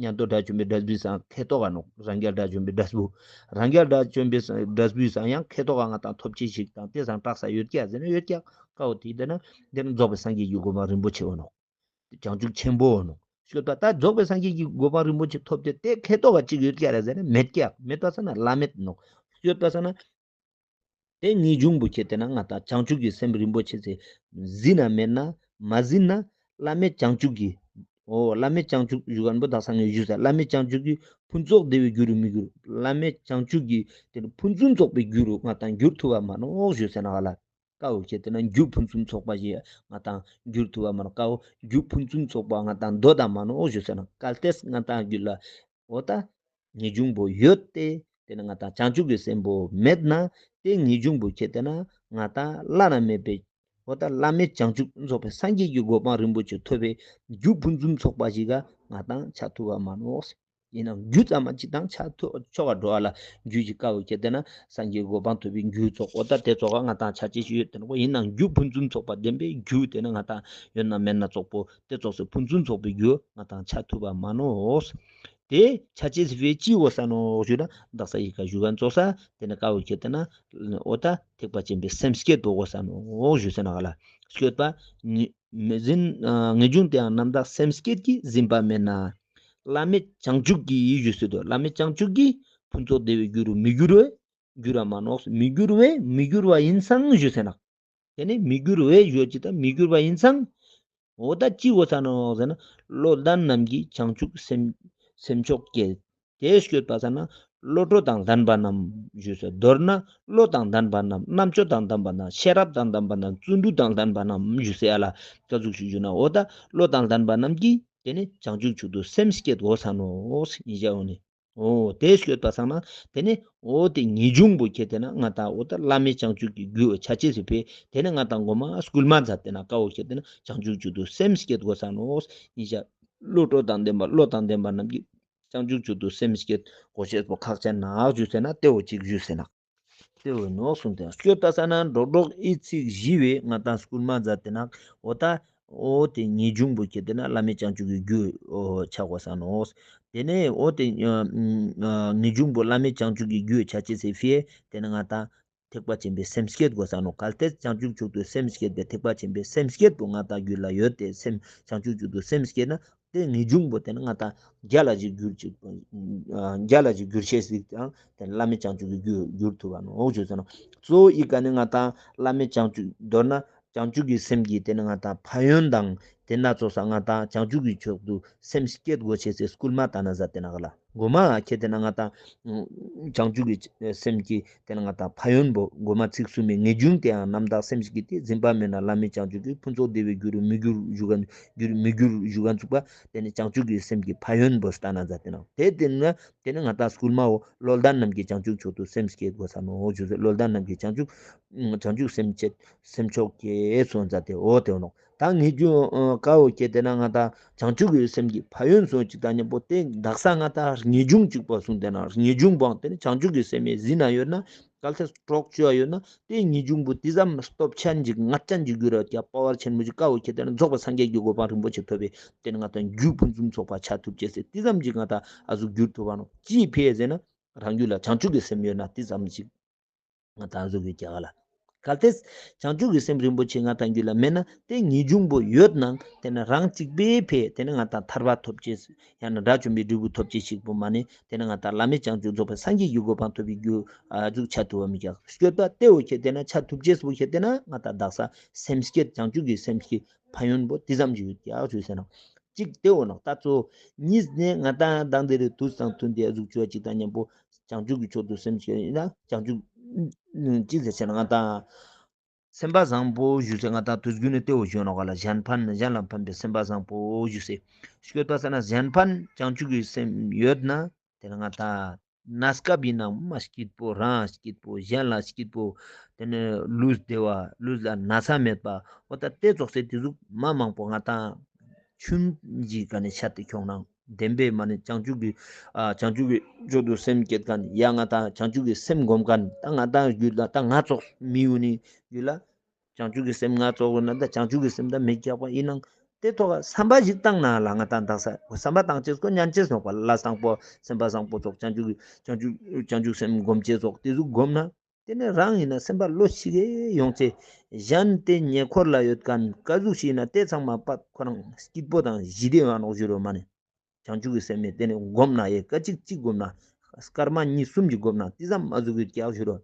ཉན་ཐོས་དགྲ་བཅོམ་པའི་འབྲས་བུའི་སང་ཁེ་ཏོག་ག་ནོག། རང་རྒྱལ་དགྲ་བཅོམ་པའི་འབྲས་བུ། རང་རྒྱལ་དགྲ་བཅོམ་པའི་སང་འབྲས་བུའི་སང་ཡང་ཁེ་ཏོག་ག་ང་ཏང་ཐོབ་ཅེས་ཤིག་དང་དེ་སང་དྲག་ས་ཡོད་ཀྱག་ཟེར་ན་ཡོད་ཀྱག། ཀ་བོ་དེ་དེ་ན་དེ་ནི་རྫོགས་པའི་སངས་རྒྱས་ཀྱི་གོ་འཕང་རིན་པོ་ཆེ་བོ་ནོག། བྱང་ཆུབ་ཆེན་པོ་བོ་ནོག། སྐྱོད་པ་ད་རྫོགས་པའི་སངས་རྒྱས་ཀྱི་གོ་འཕང་རིན་པོ་ཆེ་ཐོབ་སྟེ་དེ་ཁེ་ཏོག་ག་ཅིག་ཡོད་ཀྱག་རེ་ཟེར་ན་མེད་ཀྱག། མེད་པ་ས་ན་བླ་མེད་ནོག། སྐྱོད་པ་ས་ན། དེ་ངེས་འབྱུང་པོ་ཁྱེད་དེ་ན་ང་ཏང་བྱང་ཆུབ་ཀྱི་སེམས་རིན་པོ་ཆེ་ཟེར་ཟིན་ན་མེད་ན་མ་ཟིན་ན་བླ་མེད་བྱང་ཆུབ་ཀྱི། འོ་བླ་མེད་བྱང་ཆུབ་ཞུ་མཁན་པོ་དག་ས་ངས་ཞུས་ས། བླ་མེད་བྱང་ཆུབ་ཀྱི་ཕུན་ཚོགས་བདེ་བའི་རྒྱུ་རུ་མི་འགྱུར། བླ་མེད་བྱང་ཆུབ་ཀྱི་དེ་ནི་ཕུན་སུམ་ཚོགས་པའི་རྒྱུ་རུ་ང་ཏང་འགྱུར་ཐུབ་པ་མ་ནོག་ཞུས་ས་ན་ག་ལ། ཀ་བོ་ཁྱེད་དེ་ན་རྒྱུ་ཕུན་སུམ་ཚོགས་པ་ཞིག་ང་ཏང་འགྱུར་ཐུབ་པ་མ་ནོག། ཀ་བོ་རྒྱུ་ཕུན་སུམ་ཚོགས་པ་ང་ཏང་འདོད་དམ་མ་ནོག་ཞུས་ས་ན། གལ་ཏེ་ང་ཏང་རྒྱུད་ལ་འོ་ད་ངེས་འབྱུང་པོ་ཡོད་དེ་དེ་ནི་ང་ཏང་བྱང་ཆུབ་ཀྱི་སེམས་པོ་མེད་ན་དེ་ངེས་འབྱུང་པོ་ཁྱེད་དེ་ན་ང་ཏང་བླ་ན་མེད་པའི་འོ་ད་བླ་མེད་བྱང་ཆུབ་རྫོགས་པའི་སངས་རྒྱས་ཀྱི་གོ་འཕང་རིན་པོ་ཆེ་ཐོབ་པའི་རྒྱུ་ཕུན་སུམ་ཚོགས་པ་ཞིག་ག་ང་ཏང་ཆ་ཐུབ་པ་མ་ནོག། ཡིན་ནའང་རྒྱུ་ཙམ་མ་ཅིག་དང་ཆ་ཐུབ་ཆོག་ག་འགྲོ་བ་ལ། རྒྱུ་ཞིག་ཀ་བོ་ཁྱེད་དེ་ན་སངས་རྒྱས་གོ་འཕང་ཐོབ་པའི་རྒྱུ་ཚོགས། འོ་ད་དེ་ཚོགས་ང་ཏང་ཆ་ཅེས་ཞིག་ཡོད་དེ་ནོག། ཡིན་ནའང་རྒྱུ་ཕུན་སུམ་ཚོགས་པ་ལྡན་པའི་རྒྱུ་དེ་ནི་ང་ཏང་ཡོད་ན་མེད་ན་ཙོགས་པོ་དེ་ཙོགས་སུ་ཕུན་སུམ་ཚོགས་པའི་རྒྱུ་ང་ཏང་ཆ་ཐུབ་པ་མ་ནོག། དེ་ཆ་ཅེས་སི་ཅི་དགོས་ས་ནོག་ཞུ་ན་དག་ས་ཡི་ག་ཞུ་མཁན་ཙོགས་ས་དེ་ནི་ཀ་བོ་ཁྱེད་དེ་ན་འོ་ད་ཐེག་པ་ཆེན་པོའི་སེམས་བསྐྱེད་དོ་དགོས་ས་ནོག་ཞུས་ས་ན་ག་ལ། སྐྱོད་པ་ནི་མི་ཟིན་ཨ་ངེས་འབྱུང་དེའང་རྣམ་དག་སེམས་བསྐྱེད་ཀྱིས་ཟིན་པ་མེད་ན། བླ་མེད་བྱང་ཆུབ་ཀྱི་ཡིད་ཞུ་སྲིད་དོ། བླ་མེད་བྱང་ཆུབ་ཀྱི་ཕུན་ཚོགས་བདེ་བའི་རྒྱུ་རུ་མི་འགྱུར་བས་འགྱུར་བ་མ་ནོག། མི་འགྱུར་བས་མི་འགྱུར་བ་ཡིན་སང་ཞུས་ས་ན། དེ་ནི་མི་འགྱུར་བས་ཞུ་ཅི་ད་མི་འགྱུར་བ་ཡིན་སང་། འོ་ད་ཅི་དགོས་ས་ནོག་ཟེར་ན་བློ་ལྡན་རྣམས་ཀྱིས་བྱང་ཆུབ་སེམས་སེམས་མཆོག་བསྐྱེད། དེ་སྐྱོད་པ་ས་ན་བློ་གྲོས་དང་ལྡན་པ་རྣམས་ཞུས་ས། མདོར་ན་བློ་དང་ལྡན་པ་རྣམས་རྣམ་དཔྱོད་དང་ལྡན་པ་རྣམས་ཤེས་རབ་དང་ལྡན་པ་རྣམས་བརྩོན་འགྲུས་དང་ལྡན་པ་རྣམས་ཞུས་ས་ཡ་ལ་ཀ་ཟུག་ཞུ་ཞུ་ན་འོ་ད་བློ་དང་ལྡན་པ་རྣམས་ཀྱིས་དེ་ནི་བྱང་ཆུབ་མཆོག་ཏུ་སེམས་བསྐྱེད་དགོས་ས་ནོག་ཡིན་ཞའོ་ནི། འོ་དེ་སྐྱོད་པ་སང་ན་དེ་ནི་འོ་དེ་ངེས་འབྱུང་པོ་ཁྱེད་དེ་ན་ང་ཏང་འོ་ད་བླ་མེད་བྱང་ཆུབ་ཀྱི་རྒྱུ་ཆ་ཅེས་སི་ཕི་དེ་ནི་ང་ཏང་གོ་མ་སྐུལ་མ་མཛད་དེ་ན་ཀ་བོ་ཁྱེད་དེ་ན་བྱང་ཆུབ་མཆོག་ཏུ་སེམས་བསྐྱེད་དགོས་ས་ནོག་ཡིན་ཞའོ། བློ་གྲོས་དང་ལྡན་པ་བློ་དང་ལྡན་པ་རྣམས་ཀྱིས་བྱང་ཆུབ་མཆོག་ཏུ་སེམས་བསྐྱེད་དགོས་ཤེས་པོ་ཁག་ཅན་ནོག་ཞུས་ས་ན་དེ་བོ་ཅིག་ཞུས་ས་ན། དེ་བོ་ནོག་གསུངས་ཏེ་སྐྱོད་པ་སང་ན་འགྲོགས་འགྲོགས་ཨི་ཚིག་བཞི་བས་ང་ཏང་སྐུལ་མ་མཛད་དེ་ན་འོ་ད་འོ་དེ་ངེས་འབྱུང་པོ་ཁྱེད་དེ་ན་བླ་མེད་བྱང་ཆུབ་ཀྱི་རྒྱུ་འོ་ཆ་དགོས་ས་ནོག། དེ་ནས་འོ་དེ་ཨ་ཨ་ངེས་འབྱུང་པོ་བླ་མེད་བྱང་ཆུབ་ཀྱི་རྒྱུ་ཆ་ཅེས་སི་ཕི་དེ་ནི་ང་ཏང་ཐེག་པ་ཆེན་པོའི་སེམས་བསྐྱེད་དགོས་ས་ནོག། གལ་ཏེ་བྱང་ཆུབ་མཆོག་ཏུ་སེམས་བསྐྱེད་པའི་ཐེག་པ་ཆེན་པོའི་སེམས་བསྐྱེད་པོ་ང་ཏང་རྒྱུད་ལ་ཡོད་དེ་སེམས་བྱང་ཆུབ་མཆོག་ཏུ་སེམས་བསྐྱེད་ན་དེ་ངེས་འབྱུང་པོ་དེ་ནི་ང་ཏང་རྒྱལ་ལ་ཞིག་གྱུར་ཅིག་ཨ་རྒྱལ་ལ་ཞིག་གྱུར་ཤེས་ཤིག་དང་དེ་ནི་བླ་མེད་བྱང་ཆུབ་ཀྱི་རྒྱུ་གྱུར་ཐུབ་པ་ནོག་ཞུས་ས་ནོག། གཙོ་བོ་ཨི་ཀ་ནི་ང་ཏང་བླ་མེད་བྱང་ཆུབ་མདོར་ན་བྱང་ཆུབ་ཀྱི་སེམས་ཀྱི་དེ་ནི་ང་ཏང་ཕན་ཡོན་དང་དེ་ན་ཙོགས་ས་ང་ཏང་བྱང་ཆུབ་ཀྱི་མཆོག་ཏུ་སེམས་བསྐྱེད་དགོས་ཤེས་སི་སྐུལ་མ་ད་ན་མཛད་དེ་ན་ག་ལ། གོ་མ་ཁྱེད་དེ་ན་ང་ཏང་བྱང་ཆུབ་ཀྱི་སེམས་ཀྱི་དེ་ན་ང་ཏང་ཕན་ཡོན་པོ་གོ་མ་ཚིག་གསུམ་མའི་ངེས་འབྱུང་དེའང་རྣམ་དག་སེམས་བསྐྱེད་ཀྱིས་ཟིན་པ་མེད་ན་བླ་མེད་བྱང་ཆུབ་ཀྱི་ཕུན་ཚོགས་བདེ་བའི་རྒྱུ་རུ་མི་འགྱུར་ཞུ་ག་འགྱུར་མི་འགྱུར་ཞུ་ག་ཚུགས་པ་དེ་ནི་བྱང་ཆུབ་ཀྱི་སེམས་ཀྱི་ཕན་ཡོན་པོ་ལྟ་ན་མཛད་དེ་ན་དེ་དེ་ན་དེ་ནི་ང་ཏང་སྐུལ་མའོ་བློ་ལྡན་རྣམས་ཀྱིས་བྱང་ཆུབ་མཆོག་ཏུ་སེམས་བསྐྱེད་དགོས་ས་ནོག་ཞུ་ཟེར། བློ་ལྡན་རྣམས་ཀྱིས་བྱང་ཆུབ་བྱང་ཆུབ་སེམས་བསྐྱེད་སེམས་མཆོག་བསྐྱེད་སོང་མཛད་དེ་འོ་དེ་འོ་ནོག། ད་ངེས་འབྱུང་ཀ་བོ་ཁྱེད་དེ་ན་ང་ཏང་བྱང་ཆུབ་ཀྱི་སེམས་ཀྱི་ཕན་ཡོན་སོང་ཅིག་ད་མཉམ་པོ་དེ་དག་ས་ང་ཏང་ངེས་འབྱུང་གཅིག་པོ་གསུངས་ཏེ་ན་ངེས་འབྱུང་པོའང་དེ་ནི་བྱང་ཆུབ་ཀྱི་སེམས་ཡིན་ཟིན་ན་ཡོད་ན་གལ་ཏེ་གྲོགས་བཅོ་བ་ཡོད་ན་དེ་ངེས་འབྱུང་པོ་དེ་ཙམ་སྟོབས་ཅན་ཅིག་ངར་ཅན་ཅིག་གྱུར་ར་ཀྱ་པ་ཝར་ཆེན་མོ་ཅིག་ཀ་བོ་ཁྱེད་དེ་ན་རྫོགས་པའི་སངས་རྒྱས་ཀྱི་གོ་འཕང་རིན་པོ་ཆེ་ཐོབ་པའི་དེ་ནི་ང་ཏང་རྒྱུ་ཕུན་སུམ་ཚོགས་པ་ཆ་ཐུབ་ཅེས་སི་དེ་ཙམ་ཅིག་ང་ཏང་ཨ་ཟུག་གྱུར་ཐུབ་པ་ནོག། ཅི་ཕི་ཟེར་ན་རང་རྒྱུད་ལ་བྱང་ཆུབ་ཀྱི་སེམས་ཡོད་ན་དེ་ཙམ་ཅིག་ང་ཏང་ཨ་ཟུག་གི་རྒྱ་ག་ལ། གལ་ཏེ་བྱང་ཆུབ་ཀྱི་སེམས་རིན་པོ་ཆེ་ང་ཏང་རྒྱུད་ལ་མེད་ན་དེ་ངེས་འབྱུང་པོ་ཡོད་ནང་དེ་ནི་རང་གཅིག་པའི་ཕི་དེ་ནི་ང་ཏང་ཐར་པ་ཐོབ་ཅེས་ཡང་ན་དགྲ་བཅོམ་པའི་འབྲས་བུ་ཐོབ་ཅེས་ཤིག་པོ་མ་ནི་དེ་ནི་ང་ཏང་བླ་མེད་བྱང་ཆུབ་རྫོགས་པའི་སངས་རྒྱས་ཀྱི་གོ་འཕང་ཐོབ་པའི་རྒྱུ་ཨ་ཟུག་ཆ་ཐུབ་བ་མི་རྒྱག། སྐྱོད་པ་དེ་བོ་ཁྱེད་དེ་ན་ཆ་ཐུབ་ཅེས་པོ་ཁྱེད་དེ་ན་ང་ཏང་དག་ས་སེམས་བསྐྱེད་བྱང་ཆུབ་ཀྱི་སེམས་ཀྱི་ཕན་ཡོན་པོ་དེ་ཙམ་ཅིག་ཡོད་ཀྱག་ཞུས་ཟེར་ན། གཅིག་དེ་འོ་ནོག། ད་གཙོ་གཉིས་ནས་ང་ཏང་དང་དེ་རེ་དུས་དང་མཐུན་ཏེ་གཟུགས་ཆོས་གཅིག་དང་མཉམ་པོ་བྱང་ཆུབ་ཀྱི་མཆོག་ཏུ་སེམས་བསྐྱེད་ཡིན་ན་བྱང་ཆུབ་གཅིག་ཟེར་ཆེ་ན་ང་ཏང་ སེམས་པ་བཟང་པོ་ཞུ་སེ་ང་ཏང་དུས་རྒྱུན་ནི་ཏེ་བོ་ཞུ་ནོག་ག་ལ། གཞན་ཕན་གཞན་ལ་ཕན་པའི་སེམས་པ་བཟང་པོ་ཞུ་སེ། སྐྱོད་པ་ས་ན་གཞན་ཕན་བྱང་ཆུབ་ཀྱི་སེམས་ཡོད་ན་ཏེ་ནེ་ང་ཏང་གནས་སྐབས་ཡིན་ན་མ་སྐྱིད་པོ་རང་སྐྱིད་པོ་གཞན་ལ་སྐྱིད་པོ་ཏེ་ནེ་ལུས་བདེ་བ་ལུས་ལ་ན་ཚ་མེད་པ་འོ་ད་ཏེ་ཙོགས་སེ་ཏེ་ཟུག་མ་མང་པོ་ང་ཏང་ཆུན་གྱི་ཀ་ནེ་ཤད་དེ་ཁྱོང་ན་བདེན་པའི་མ་ནེ་བྱང་ཆུབ་ཀྱི་ཨ་བྱང་ཆུབ་ཀྱི་ཆོས་སུ་སེམས་བསྐྱེད་མཁན་ཡ་ང་ཏང་བྱང་ཆུབ་ཀྱི་སེམས་སྒོམ་མཁན་ད་ང་ཏང་རྒྱུད་ལ་ད་ང་ཙོགས་མི་ཡུལ་ནི་རྒྱུད་ལ་བྱང་ཆུབ་ཀྱི་སེམས་ང་ཙོགས་ན་ད་བྱང་ཆུབ་ཀྱི་སེམས་ད་མི་རྒྱག་པ་ཡིན་ནང་ཏེ་ཐོག་བསམ་པ་ཞིག་བཏང་ན་ལ་ང་ཏང་དག་ས་བསམ་པ་བཏང་ཅེས་ཀོ་ཉན་ཅེས་ནོག་པ་ལ་བཟང་པོ་སེམས་པ་བཟང་པོ་ཙོགས་བྱང་ཆུབ་ཀྱི་བྱང་ཆུབ་བྱང་ཆུབ་སེམས་སྒོམ་ཅེས་ཙོགས་ཏེ་ཟུག་སྒོམ་ན། ཏེ་ནེ་རང་ཡིན་ན་སེམས་པ་ལོ་ཞིག་གེ་ཡོང་ཅེ། གཞན་ཏེ་ཉེ་འཁོར་ལ་ཡོད་མཁན་ཀ་ཟུག་ཞིག་ཡིན་ན་ཏེ་ཚང་མ་པད་ཁོ་རང་སྐྱིད་པོ་དང་ཞི་བདེ་ཡོང་ནོག་ཞུ་རོ་མ་ནེ། བྱང་ཆུབ་ཀྱི་སེམས་ནི་ཏེ་ནེ་སྒོམ་ན་ཡེ་ཀ་གཅིག་གཅིག་སྒོམ་ན། སྐར་མ་གཉིས་གསུམ་གྱི་སྒོམ་ན་ཏེ་ཙམ་ཨ་ཟུག་གི་རྒྱག་ཞུ་རོ།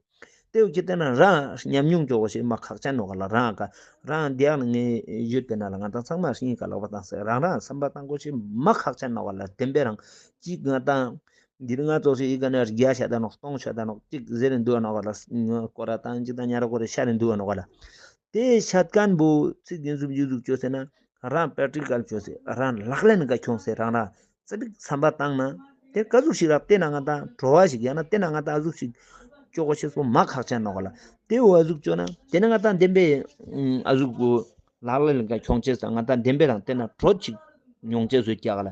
ཏེ་བོ་ཁྱེད་ལྟ་ན་རང་ཉམས་མྱོང་ཅོག་གོ་ཤེས་མ་ཁག་ཅན་ནོག་ག་ལ་རང་ཀ་རང་དེ་ཡང་ངས་ཡོད་པས་ན་ལ་ང་ཏང་ཚང་མ་ཤིང་ཀ་ལག་པ་བཏང་སེ་རང་རང་བསམ་པ་བཏང་གོ་ཤེས་མ་ཁག་ཅན་ནོག་ག་ལ་བདེན་པའི་རང་གཅིག་ང་ཏང་འདིར་ང་ཙོགས་ཤིག་ཨི་ཀ་ནས་བརྒྱ་ཤད་ད་ནོག་སྟོང་ཤད་ད་ནོག་གཅིག་ཟེར་རིན་འདུག་ནོག་ག་ལ་སྐོར་ར་བཏང་གཅིག་དང་ཉ་ར་སྐོར་ར་ཤད་རིན་འདུག་ནོག་ག་ལ། དེ་ཤད་མཁན་བོ་ཚིག་རྒྱན་སུམ་ཅུ་ཟུག་བཅོས་ཟེར་ན་རང་པྲེག་ཊི་ཀལ་བཅོས་ཟེར་རང་ལག་ལེན་ག་ཁྱོངས་ཟེར་རང་རང་ཙ་པིག་བསམ་པ་བཏང་ན་དེ་ག་ཟུག་ཞིག་རག་དེ་ན་ང་ཏང་བྲོ་བ་ཞིག་ཡང་ན་དེ་ན་ང་ཏང་ཨ་ཟུག་ཞིག་ཅོ་གོ་ཤེས་པོ་མ་ཁག་ཅན་ནོག་ག་ལ། དེ་བོ་ཨ་ཟུག་བཅོས་ན་དེ་ན་ང་ཏང་བདེན་པའི་ཨ་ཟུག་གོ་ལག་ལེན་ག་ཁྱོང་ཅེས་ས་ང་ཏང་བདེན་པའི་རང་དེ་ན་བྲོ་ཅིག་མྱོང་ཅེས་སུ་རྒྱག་ག་ལ།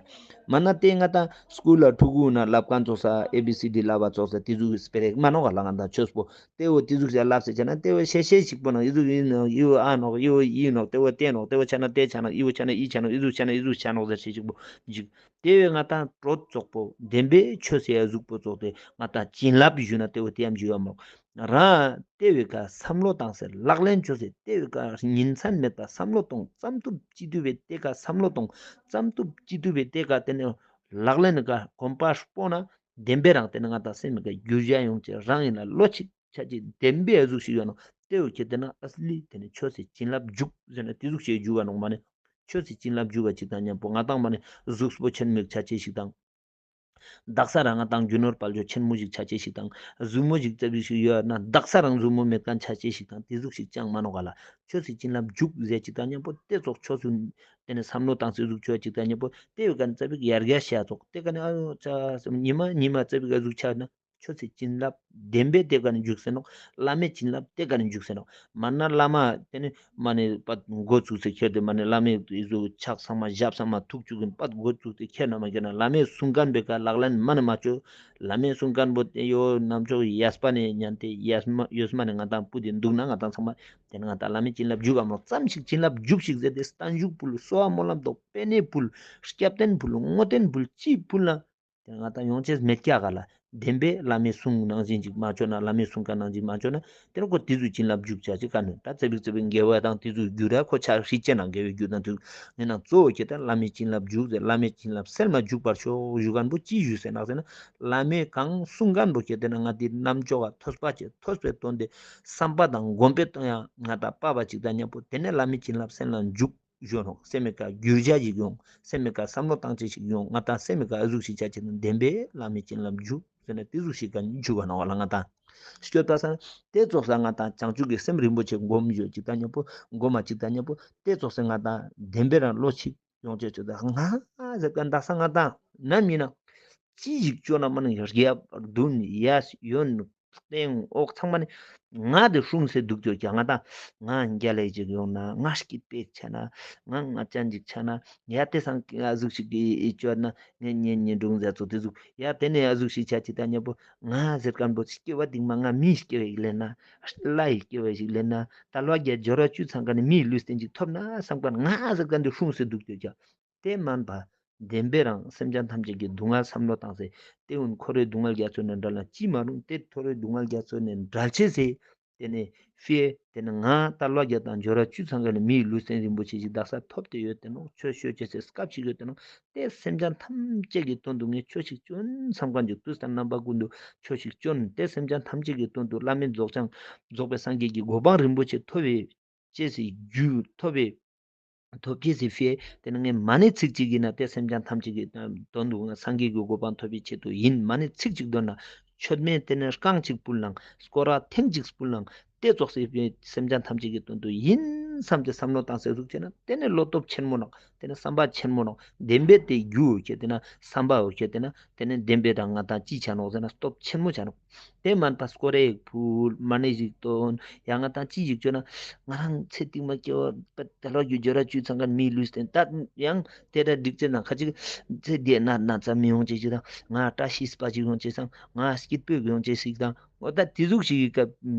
མ་ན་དེ་ང་ཏང་སྐུལ་ལ་ཕྲུ་གུ་ན་ལབ་མཁན་ཚོ་ས་ཨེ་བི་སི་ཌི་ལབ་པ་ཚོ་ས་དེ་ཟུག་གི་སྤེ་ར་མ་ནོག་ག་ལ། ང་ཏང་ཆོས་པོ་དེ་བོ་དེ་ཟུག་ཞིག་ལབ་ཟེར་བྱས་ན་དེ་བོ་ཤེས་ཤེས་ཞིག་པོ་ནང་ཨི་ཟུག་ཨིན་ནོག་ཨི་བོ་ཨ་ནོག་ཨི་བོ་ཨི་ནོག་དེ་བོ་དེ་ནོག་དེ་བོ་ཆ་ན་དེ་ཆ་ནོག་ཨི་བོ་ཆ་ན་ཨི་ཟུག་ཆ་ནོག་ཨི་ཟུག་ཆ་ནོག་ཟེར་ཤེས་ཞིག་པོ་འཇིག་དེ་བས་ང་ཏང་བྲོ་ཙོག་པོ་བདེན་པའི་ཆོས་སི་ཨ་ཟུག་པོ་ཙོག་དེ་ང་ཏང་བྱིན་རླབས་ཞུ་ན་དེ་བོ་དེ་ཡང་ཞུ་བ་མོག་རང་དེ་བས་ཀ་བསམ་བློ་བཏང་ཟེར་ལག་ལེན་བཅོས་ཟེར་དེ་བས་ཀ་ཉིན་མཚན་མེད་པ་བསམ་བློ་གཏོང་ཙམ་ཐུབ་ཅི་ཐུབ་བས་དེ་ཀ་བསམ་བློ་གཏོང་ཙམ་ཐུབ་ཅི་ཐུབ་བས་དེ་ཀ་དེ་ནས་ལག་ལེན་ཀ་གོམ་པ་སྤོ་ན་བདེན་པའི་རང་དེ་ནས་ང་ཏང་སེམས་ཀ་འགྱུར་བ་ཡོང་ཅེས་རང་ཡིན་ན་ལོ་ཅིག་ཆ་ཅེས་བདེན་པའི་ཨ་ཟུག་ཞིག་ཡོད་ནོག་དེ་བས་ཁྱེད་དེ་ན་ཨ་སི་ལི་དེ་ནས་ཆོས་སི་བྱིན་རླབས་འཇུག་ཟེར་ན་དེ་ཟུག་ཞིག་འཇུག་ག་ནོག་མ་ནི། ཆོས་སི་བྱིན་རླབས་འཇུག་པ་ཅིག་དང་མཉམ་པོ་ང་ཏང་མ་ནི་གཟུགས་པོ་ཆེན་མོ་ཆ་ཅེས་ཤིག་དང་། དག་ས་རང་ང་ཏང་རྒྱུ་ནོར་དཔལ་འབྱོར་ཆེན་མོ་ཞིག་ཆ་ཅེས་ཤིག་དང་། གཟུགས་མོ་ཞིག་རྩ་བ་ཞིག་ཡོད་ན་དག་ས་རང་གཟུགས་མོ་མེད་མཁན་ཆ་ཅེས་ཤིག་དང་དེ་ཟུག་ཞིག་ཅང་མ་ནོག་ག་ལ། ཆོས་སི་བྱིན་རླབས་འཇུག་ཟེར་ཅིག་དང་མཉམ་པོ་དེ་ཙོགས་ཆོས་སུ་དེ་ནས་བསམ་བློ་བཏང་སེ་ཟུག་ཆོས་ཅིག་དང་མཉམ་པོ་དེ་བས་ཀ་ནས་རྩ་བ་ཡར་རྒྱས་ཤ་ཙོག་དེ་ཀ་ནས་ཨ་ཡོ་ཆ་ཉི་མ་ཉི་མ་རྩ་བ་ག་ཟུག་ཆ་ན། ཆོས་སི་བྱིན་རླབས་བདེན་པའི་དེ་ཀ་ནས་འཇུག་སེ་ནོག་བླ་མའི་བྱིན་རླབས་དེ་ཀ་ནས་འཇུག་སེ་ནོག་མ་ན་བླ་མ་དེ་ནི་མ་ནི་པ་འགོ་བཙུགས་སེ་ཁྱེར་ཏེ་མ་ནི་བླ་མའི་ཨི་ཟུག་ཕྱག་ཚང་མ་ཞབས་ཚང་མ་ཐུག་བཅུག་གིན་པ་འགོ་བཙུགས་ཏེ་ཁྱེར་ན་མ་ཁྱེར་ན་བླ་མའི་གསུང་མཁན་པའི་ཀ་ལག་ལེན་མ་ནི་མ་བཅོ། བླ་མའི་གསུང་མཁན་པོ་དེ་ཡོ་ནམ་ཆོག་ཡས་པ་ནི་ཉན་ཏེ་ཡས་མ་ཡོས་མ་ནི་ང་ཏང་པུ་དེ་འདུག་ན་ང་ཏང་ཚང་མ་དེ་ནི་ང་ཏང་བླ་མའི་བྱིན་རླབས་འཇུག་ག་མོ་ཙམ་ཞིག་བྱིན་རླབས་འཇུག་ཞིག་ཟེར་ཏེ་བརྟན་བཞུགས་ཕུལ་གསོལ་བ་སྨོན་ལམ་ཏོག་པེ་ནེ་ཕུལ་སྐྱབས་རྟེན་ཕུལ་བསྔོ་རྟེན་ཕུལ་ཅི་ཕུལ་ན། དེ་ང་ཏང་ཡོང་ཅེས་མེད་ཀྱག་ག་ལ། བདེན་པའི་བླ་མའི་གསུང་ནང་བཞིན་ཅིག་མ་བཅོ་ན་བླ་མའི་གསུང་ཀ་ནང་བཞིན་མ་བཅོ་ན་དེ་ནི་ཁོ་དེ་ཚོའི་བྱིན་རླབས་འཇུག་ཆ་ཅིག་ག་ནི་ད་ཙེ་བིག་ཙེ་བིག་དགེ་བ་དང་དེ་ཚོའི་རྒྱུ་ར་ཁོ་ཆ་ཧྲིག་ཅན་ན་དགེ་བའི་རྒྱུ་དང་དུ་ནི་ནང་གཙོ་བོ་ཁྱེད་དང་བླ་མའི་བྱིན་རླབས་འཇུག་ཟེར་བླ་མའི་བྱིན་རླབས་སེལ་མ་འཇུག་པར་ཤོག་ཞུ་མཁན་པོ་ཅི་ཞུ་ཟེར་ན་ཟེར་ན་བླ་མའི་གང་གསུང་མཁན་པོ་ཁྱེད་དེ་ན་ང་དེ་རྣམ་ཅོག་ག་ཐོས་པ་ཅེས་ཐོས་པའི་དོན་དེ་བསམ་པ་དང་སྒོམ་པའི་དོན་ཡང་ང་དང་དཔའ་བ་ཅིག་དང་མཉམ་པོ་དེ་ནས་བླ་མའི་བྱིན་རླབས་སེམས་ལ་འཇུག་ཞུ་ནོག་སེམས་མེད་ཀ་འགྱུར་བྱ་ཞིག་ཡོང་། སེམས་མེད་ཀ་བསམ་བློ་བཏང་ཅེས་ཤིག་ཡོང་། ང་དང་སེམས་མེད་ཀ་ཨ་ཟུག་ཤིག་བྱ་ཅེས་ན་བདེན་པའི་བླ་མའི་བྱིན་རླབས་འཇུག་ཟེར་ན་དེ་ཟུག་ཤིག་ག་འཇུག་ག་ནོག་ལ་ང་དང་། སྐྱོད་པ་སང་དེ་ཙོགས་ལ་ང་དང་བྱང་ཆུབ་ཀྱི་སེམས་རིན་པོ་ཆེ་སྒོམ་ཡོད་ཅིག་དང་མཉམ་པོ་སྒོམ་མ་ཅིག་དང་མཉམ་པོ་དེ་ཙོགས་སེ་ང་དང་བདེན་པའི་རང་བློ་ཅིག་ཡོང་ཅེས་ཅོ་ད་ང་ཟེར་ག་འདག་ས་ང་དང་ནམ་ཡིན་ན་ཅི་ཞིག་ཅོ་ན་མ་ནི་རྒྱབ་མདུན་གཡས་གཡོན་སྟེང་འོག་ཚང་མ་ནི་ང་དེ་སྲུང་སེ་འདུག་ཅོ་ཀྱང་ང་དང་ང་རྒྱལ་ལ་ཅིག་ཡོང་ན་ང་སྐྱིད་པོ་ཆ་ན་ང་ང་ཅན་ཅིག་ཆ་ན་ཡ་དེ་སང་ཨ་ཟུག་ཤིག་གི་ཅོ་ན་ངས་ཉེ་ཉེ་འབྲུང་མཛད་ཚོ་དེ་ཟུག་ཡ་དེ་ནས་ཨ་ཟུག་ཤིག་ཆ་ཅིག་དང་མཉམ་པོ་ང་ཟེར་མཁན་པོ་སྐྱེ་བ་སྟིང་མ་ང་མིའི་སྐྱེ་བ་ཞིག་ལེན་ན་ལྷའི་སྐྱེ་བ་ཞིག་ལེན་ན་ད་ལོ་བརྒྱ་འབྱོར་བ་བཅུ་ཚང་མཁན་ནི་མིའི་ལུས་རྟེན་ཅིག་ཐོབ་ན་བསམ་མཁན་ང་ཟེར་མཁན་དེ་སྲུང་སེ་འདུག་ཅོ་ཀྱང་། དེ་མན་པ། བདེན་པའི་རང་སེམས་ཅན་ཐམས་ཅད་ཀྱི་སྡུག་བསྔལ་བསམ་བློ་བཏང་སེ། དེ་ཀུན་འཁོར་བའི་སྡུག་བསྔལ་རྒྱ་མཚོ་ནས་བྲལ་ན་ཅི་མ་རུང་དེ་འཁོར་བའི་སྡུག་བསྔལ་རྒྱ་མཚོ་ནས་བྲལ་ཅེས་སེ། དེ་ནས་ཕི་དེ་ནས་ང་ད་ལོ་བརྒྱ་དང་འབྱོར་བ་བཅུ་ཚང་མཁན་ནི་མིའི་ལུས་རྟེན་རིན་པོ་ཆེ་ཞིག་དག་ས་ཐོབ་སྟེ་ཡོད་དེ་ནོག་ཆོས་ཤོད་ཅེས་སེ་སྐབས་ཤིག་ཡོད་དེ་ནོག་དེ་སེམས་ཅན་ཐམས་ཅད་ཀྱི་དོན་དུ་ངས་ཆོས་ཤིག་ཅོ་ཨིན་བསམ་མཁན་ཅིག་དུས་དང་རྣམ་པ་ཀུན་ཏུ་ཆོས་ཤིག་ཅོ་ཨིན། དེ་སེམས་ཅན་ཐམས་ཅད་ཀྱི་དོན་དུ་བླ་མེད་རྫོགས་བྱང་རྫོགས་པའི་སངས་རྒྱས་ཀྱི་གོ་འཕང་རིན་པོ་ཆེ་ཐོབ་པའི་ཅེས་སི་རྒྱུ་ཐོབ་པའི། ཐོབ་ཅེས་སི་ཕི་དེ་ནི་ངས་མ་ཎི་ཚིག་གཅིག་ཡིན་ན་དེ་སེམས་ཅན་ཐམས་ཅད་ཀྱི་དོན་དུ་ང་སངས་རྒྱས་ཀྱི་གོ་འཕང་ཐོབ་པའི་ཆེད་དུ་ཡིན། མ་ཎི་ཚིག་གཅིག་འདོན་ན་མཆོད་མེ་དེ་ནི་རྐང་གཅིག་ཕུལ་ནང་སྐོར་ར་ཐེངས་གཅིག་ཕུལ་ནང་ ཏེ་ཙོགས་སི་སེམས་ཅན་ཐམས་ཅད་ཀྱི་དོན་དུ་ཡིན་བསམ་སྟེ་བསམ་བློ་བཏང་སྟེ་ཟུག་ཅོས་ན་ཏེ་ནེ་བློ་སྟོབས་ཆེན་མོ་ནོག། ཏེ་ནེ་བསམ་པ་ཆེན་མོ་ནོག། བདེན་པའི་ཏེ་རྒྱུ་ཁྱེར་ཏེ་ན་བསམ་པ་ཁྱེར་ཏེ་ན་ཏེ་ནེ་བདེན་པའི་རང་ང་དང་ཅི་ཆ་ནོག་ཟེར་ན་སྟོབས་ཆེན་མོ་ཆ་ནོག། ཏེ་མན་པ་སྐོར་ར་ཞིག་ཕུལ་མ་ཎི་ཞིག་བཏོན་ཡང་ང་དང་ཅི་ཞིག་ཅོས་ན་ང་རང་ཚེ་རྟིང་མ་སྐྱེ་བ་དལ་བ་རྒྱུ་འབྱོར་ར་བཅུ་ཚང་ཁན་མིའི་ལུས་རྟེན་ད་ཡང་ཏེ་ར་འགྲིག་ཅེས་དང་ཁ་ཅིག་ཚེ་འདི་ན་ན་ཚ་མི་ཡོང་ཅེས་ཞིག་དང་ང་བཀྲ་ཤིས་པ་ཞིག་ཡོང་ཅེས་དང་ང་སྐྱིད་པོ་ཡོང་ཅེས་ཞིག་དང་འོ་ད་ཏེ་ཟུག་ཞིག་གི་སྐབས་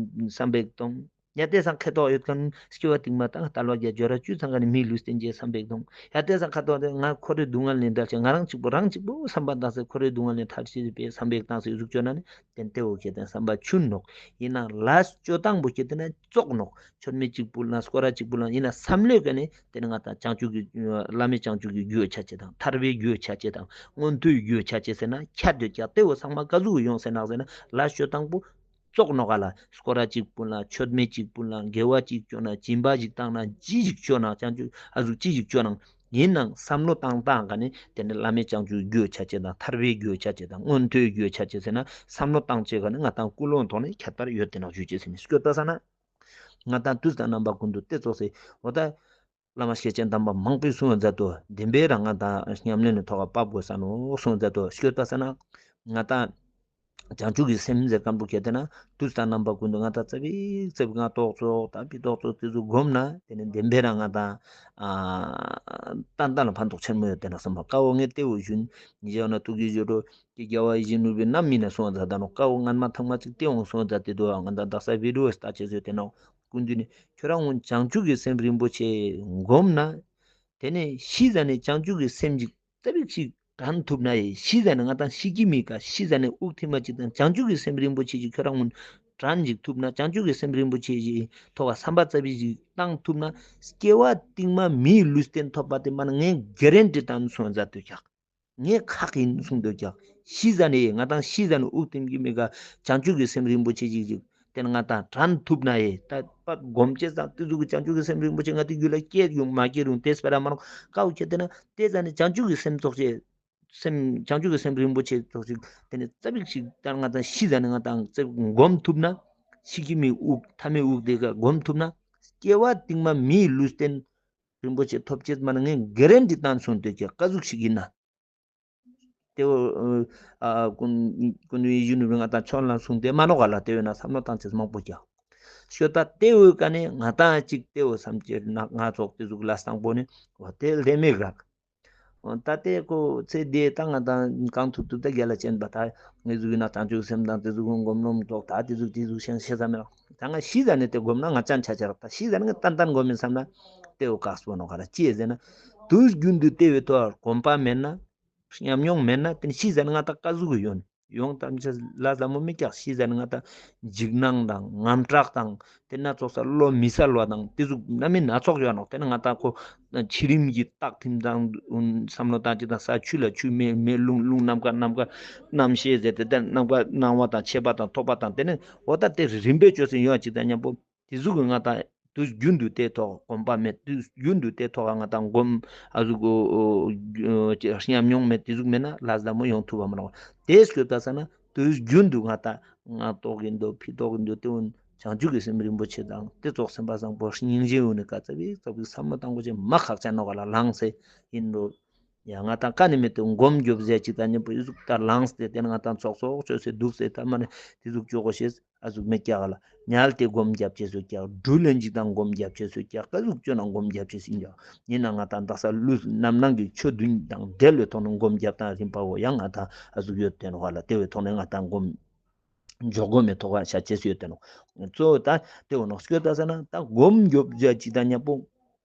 བསམ་པ་ཞིག་བཏོན། ཡ་ཏེ་སང་ཁ་ཐོག་ཡོད་ཁན་སྐྱེ་བ་རྟིང་མ་དང་དལ་བ་རྒྱུ་འབྱོར་ར་བཅུ་ཚང་ཁན་མིའི་ལུས་རྟེན་ཅེས་བསམ་པ་ཞིག་བཏོན། ཡ་ཏེ་སང་ཁ་ཐོག་ཏེ་ང་འཁོར་བའི་སྡུག་བསྔལ་ནེ་ཐར་ཅེས་ང་རང་གཅིག་པོ་རང་གཅིག་པོ་བསམ་པ་བཏང་སྟེ་འཁོར་བའི་སྡུག་བསྔལ་ནེ་ཐར་ཅེས་པའི་བསམ་པ་ཞིག་བཏང་སྟེ་ཟུག་ཅོས་ན་ནི་ཏེ་ནེ་ཏེ་བོ་ཁྱེར་ཏེ་ན་བསམ་པ་ཆུན་ནོག། ཡིན་ནའང་ལས་ཅོ་སྟངས་པོ་ཁྱེར་ཏེ་ན་བཙོག་ནོག། མཆོད་མེ་གཅིག་ཕུལ་ན་སྐོར་ར་གཅིག་ཕུལ་ན་ཡིན་ན་བསམ་བློའི་ཀ་ནེ་ཏེ་ནེ་ང་དང་བྱང་ཆུབ་ཀྱི་བླ་མེད་བྱང་ཆུབ་ཀྱི་རྒྱུ་ཆ་ཅེས་དང་ཐར་པའི་རྒྱུ་ཆ་ཅེས་དང་མངོན་མཐོའི་རྒྱུ་ཆ་ཅེས་ཟེར་ན་ཁྱད་ཡོད་ཀྱག། ཏེ་བོ་ཚང་མ་ཀ་ཟུག་ཡོང་ཟེར་ན་ཟེར་ན་ལས་ཅོ་སྟངས་པོ་བཙོག་ནོག་ག་ལ། སྐོར་ར་གཅིག་ཕུལ་ན་མཆོད་མེ་གཅིག་ཕུལ་ན་དགེ་བ་གཅིག་ཅོ་ན་སྦྱིན་པ་གཅིག་བཏང་ན་ཅི་ཞིག་ཅོ་ན་བྱང་ཆུབ་ཨ་ཟུག་ཅི་ཞིག་ཅོ་ན་ཡིན་ནའང་བསམ་བློ་བཏང་སྟངས་ཀ་ནེ་ཏེ་ནེ་བླ་མེད་བྱང་ཆུབ་རྒྱུ་ཆ་ཅེས་དང་ཐར་པའི་རྒྱུ་ཆ་ཅེས་དང་མངོན་མཐོའི་རྒྱུ་ཆ་ཅེས་ཟེར་ན་བསམ་བློ་བཏང་ཅེས་ཀ་ནེ་ང་དང་ཀུན་སློང་ཐོག་ནེ་ཁྱད་པར་ཡོད་ཏེ་ནོག་ཞུ་ཅེས་ཟེར་ནི་སྐྱོད་པ་ས་ན་ང་དང་དུས་དང་རྣམ་པ་ཀུན་ཏུ་ཏེ་ཙོགས་སེ་འོ་ད་བླ་མ་སྐྱེས་ཆེན་དམ་པ་མང་པོས་གསུངས་མཛད་དོ། བདེན་པའི་རང་ང་དང་ཉམས་ལེན་ནི་ཐོག་ལ་བབ་དགོས་ས་ནོག་གསུངས་མཛད་དོ། སྐྱོད་པ་ས་ན་ང་དང་བྱང་ཆུབ་ཀྱི་སེམས་ཟེར་ཁན་པོ་ཁྱེར་ཏེ་ན་དུས་དང་རྣམ་པ་ཀུན་ཏུ་ང་དང་ཙ་པིག་ཙ་པིག་ང་ཏོག་ཙོག་ད་པི་ཏོག་ཙོག་ཏེ་ཙོགས་སྒོམ་ན་ཏེ་ནེ་བདེན་པའི་རང་ང་དང་ཨ་ཏན་ཏན་ལ་ཕན་ཐོགས་ཆེན་མོ་ཡོད་ཏེ་ནོག་བསམ་པ་ཀ་བོ་ངས་ཏེ་བོ་ཞུན་ཡང་ན་ཐུགས་ཀྱི་བཞེད་དོ། ཀྱེ་རྒྱལ་བ་ཡིད་བཞིན་ནོར་བུའི་རྣམ་སྨིན་ནས་གསུངས་མཛད་ད་ནོག། ཀ་བོ་སྔན་མ་ཐང་མ་ཅིག་ཏེ་བོ་གསུངས་མཛད་དེ་དུག། ང་དང་དག་ས་བི་ཌི་ཡོ་ལྟ་ཅེས་ཟེར་ཏེ་ནོག། ཀུན་འདུས་ནི་ཁྱོད་རང་ངོ་བྱང་ཆུབ་ཀྱི་སེམས་རིན་པོ་ཆེ་སྒོམ་ན། ཏེ་ནེ་ཤི་ཟ་ནེ་བྱང་ཆུབ་ཀྱི་སེམས་ཅིག་ཙ་པིག་ཅིག་དྲན་ཐུབ་ན་ཡེ། ཤི་ཟ་ནེ་ང་དང་ཤི་ཀྱི་མི་ཀ་ཤི་ཟ་ནེ་དབུགས་ཐིམ་མ་ཅིག་དང་བྱང་ཆུབ་ཀྱི་སེམས་རིན་པོ་ཆེ་ཅིག་ཁྱོད་རང་ངོ་དྲན་ཅིག་ཐུབ་ན་བྱང་ཆུབ་ཀྱི་སེམས་རིན་པོ་ཆེ་ཅིག་ཐོག་ག་བསམ་པ་ཙ་པིག་ཅིག་བཏང་ཐུབ་ན་སྐྱེ་བ་རྟིང་མ་མིའི་ལུས་རྟེན་ཐོབ་པ་ཏེ་མ་ནེ་ངས་གེ་རན་ཊི་བཏང་གསུངས་མཛད་དུག་ཀྱག། ངས་ཁག་ཡིན་གསུངས་དུག་ཀྱག། ཤི་ཟ་ནེ་ཡེ་ང་དང་ཤི་ཟ་ནེ་དབུགས་ཐིམ་གྱི་མི་ཀ་བྱང་ཆུབ་ཀྱི་སེམས་རིན་པོ་ཆེ་ཅིག་ཅིག་ཏེ་ནེ་ང་དང་དྲན་ཐུབ་ན་ཡེ་ད་པ་སྒོམ་ཅེས་དང་ཏེ་ཟུག་གི་བྱང་ཆུབ་ཀྱི་སེམས་རིན་པོ་ཆེ་ང་དང་རྒྱུད་ལ་སྐྱེས་ཡོང་མ་སྐྱེས་རུང་ཏེ་སྤེ་ར་མ་ནོག། ཀ་བོ་ཁྱེར་ཏེ་ན་ཏེ་ཟ་ནེ་བྱང་ཆུབ་ཀྱི་སེམས་ཚོགས་ཅེས་སེམས་བྱང་ཆུབ་ཀྱི་སེམས་རིན་པོ་ཆེ་ཚོགས་ཅིག་ཏེ་ནེ་ཙ་པིག་ཅིག་ད་ང་དང་ཤི་ཟ་ནེ་ང་དང་ཙ་པིག་སྒོམ་ཐུབ་ན་ཤི་ཀྱི་མི་དབུགས་ཐ་མའི་དབུགས་ཏེ་ཀ་སྒོམ་ཐུབ་ན་སྐྱེ་བ་རྟིང་མ་མིའི་ལུས་རྟེན་རིན་པོ་ཆེ་ཐོབ་ཅེས་མ་ནེ་ངས་གེ་རན་ཊི་བཏང་གསུངས་དུག་ཀྱག། ཀ་ཟུག་ཞིག་ཡིན་ན། ཏེ་བོ་ཨ་ཀུན་ཀུན་ཡིད་བཞིན་ནོར་བུ་ང་དང་ཆོན་ལ་གསུངས་ཏེ་མ་ནོག་ག་ལ། ཏེ་བོ་ན་བསམ་བློ་བཏང་ཅེས་མང་པོ་ཀྱག། སྐྱོད་པ་ཏེ་བོའི་ཀ་ནེ་ང་དང་ཅིག་ཏེ་བོ་བསམ་ཅེས་ན་ང་ཚོགས་ཏེ་ཟུག་ལ་སྟངས་པོ་ནི་འོ་ཏེ་ལྡེ་མིག་རག། འོ་ད་ཏེ་ཁོ་ཚེ་འདི་ད་ང་དང་གང་ཐུབ་ཐུབ་ད་རྒྱལ་ལ་ཅན་པ་ད་ངེ་ཟུག་ཡིན་ན་བྱང་ཆུབ་སེམས་དང་ཏེ་ཟུག་སྒོམ་ལོམ་ཏོག་ད་ཏེ་ཟུག་ཏེ་ཟུག་ཤེས་ཤེས་ས་མེད་རག། ད་ང་ཤི་ཟ་ནེ་ཏེ་སྒོམ་ན་ང་ཅན་ཆ་ཆ་རག། ད་ཤི་ཟ་ནེ་ང་ཏན་ཏན་སྒོམ་མིན་བསམ་ན་ཏེ་བོ་ཀགས་པོ་ནོག་ག་ལ། ཅི་ཟེར་ན་དུས་རྒྱུན་དུ་ཏེ་བོའི་ཐོག་གོམས་པ་མེད་ན། ཉམས་མྱོང་མེད་ན་ཏེ་ནེ་ཤི་ཟ་ནེ་ང་དང་ཀ་ཟུག་ཡོང་ཡོང་ཐམས་ཅད་ལ་ཟླ་མོ་མི་ཀྱག། ཤི་ཟ་ནེ་ང་དང་འཇིགས་སྣང་དང་དངངས་སྐྲག་དང་ཏེ་ན་ཚོགས་ས་བློ་མི་གསལ་བ་དང་ཏེ་ཟུག་སྣ་མིན་སྣ་ཚོགས་ཡོང་ནོག། ཏེ་ནེ་ང་དང་ཁོ་ཕྱི་རིམ་གྱི་རྟགས་ཐིམ་དང་བསམ་བློ་བཏང་ཅིག་དང་ས་ཆུ་ལ་ཆུ་མེ་མེ་རླུང་རླུང་ནམ་མཁའ་ནམ་མཁའ་རྣམ་ཤེས་ཟེར་ཏེ་ཏེ་ནམ་མཁའ་སྣང་བ་དང་མཆེད་པ་དང་ཐོབ་པ་དང་ཏེ་ནེ་འོ་ད་ཏེ་རིམ་པས་བཅོས་སེ་ཡོང་ཅིག་དང་མཉམ་པོ། ཏེ་ཟུག་གི་ང་དང་དུས་རྒྱུན་དུ་ཏེ་ཐོག་གོམས་པ་མེད། དུས་རྒྱུན་དུ་ཏེ་ཐོག་ང་དང་སྒོམ་ཨ་ཟུག་གོ་ཉམས་མྱོང་མེད། ཏེ་ཟུག་མེད་ན་ལ་ཟླ་མོ་ཡོང་ཐུབ་བ་མ་ནོག། ཏེ་སྐྱོད་པ་ས་ན་དུས་རྒྱུན་དུ་ང་དང་ང་ཏོག་གིན་དུག་ཕི་ཏོག་གིན་དུག། ཏེ་འོན་བྱང་ཆུབ་ཀྱི་སེམས་རིན་པོ་ཆེ་དང་ཏེ་ཚོགས་སེམས་དཔའ་བཟང་པོ་སྙིང་རྗེ་འོ་ནི་ཀ་ཙ་པིག་ཙ་པིག་བསམ་བློ་བཏང་དགོས་ཅེས་མ་ཁག་ཅན་ནོག་ག་ལ། ལངས་སེ་ཡིན་འགྲོ། ཡང་ང་དང་ཀ་ནེ་མེད་དུ་སྒོམ་རྒྱོབ་ཟེར་ཅིག་དང་མཉམ་པོ་ཨི་ཟུག་ད་ལངས་ཏེ་ཏེ་ནེ་ང་དང་ཚོགས་ཚོགས་བཅོས་སེ་དུག་སེ་ད་མ་ནེ་ཏེ་ཟུག་བཅོ་དགོས་ཤེས་ཨ་ཟུག་མེད་ཀྱག་ག་ལ། ཉལ་ཏེ་སྒོམ་རྒྱབ་ཅེས་སུ་ཀྱག། དྲུལ་ལེན་ཅིག་དང་སྒོམ་རྒྱབ་ཅེས་སུ་ཀྱག། ཀ་ཟུག་བཅོས་ན་སྒོམ་རྒྱབ་ཅེས་སུ་ཀྱག། ཡིན་ན་ང་དང་དག་ས་ལུས་རྣམ་སྣང་གི་ཆོས་བདུན་དང་འབྲེལ་བའི་ཐོག་ནེ་སྒོམ་རྒྱབ་སྟངས་རིམ་པ་བོ་ཡང་ང་དང་ཨ་ཟུག་ཡོད་དེ་ནོག་ག་ལ། ཏེ་བོའི་ཐོག་ནེ་ང་དང་སྒོམ་འཇོག་སྒོམ་མི་ཐོག་ཁ་ཤ་ཅེས་ཡོད་དེ་ནོག། གཙོ་བོ་ད་ཏེ་བོ་ནོག། སྐྱོད་པ་ས་ན་ད་སྒོམ་རྒྱོབ་ཅེས་ཅིག་དང་མཉམ་པོ་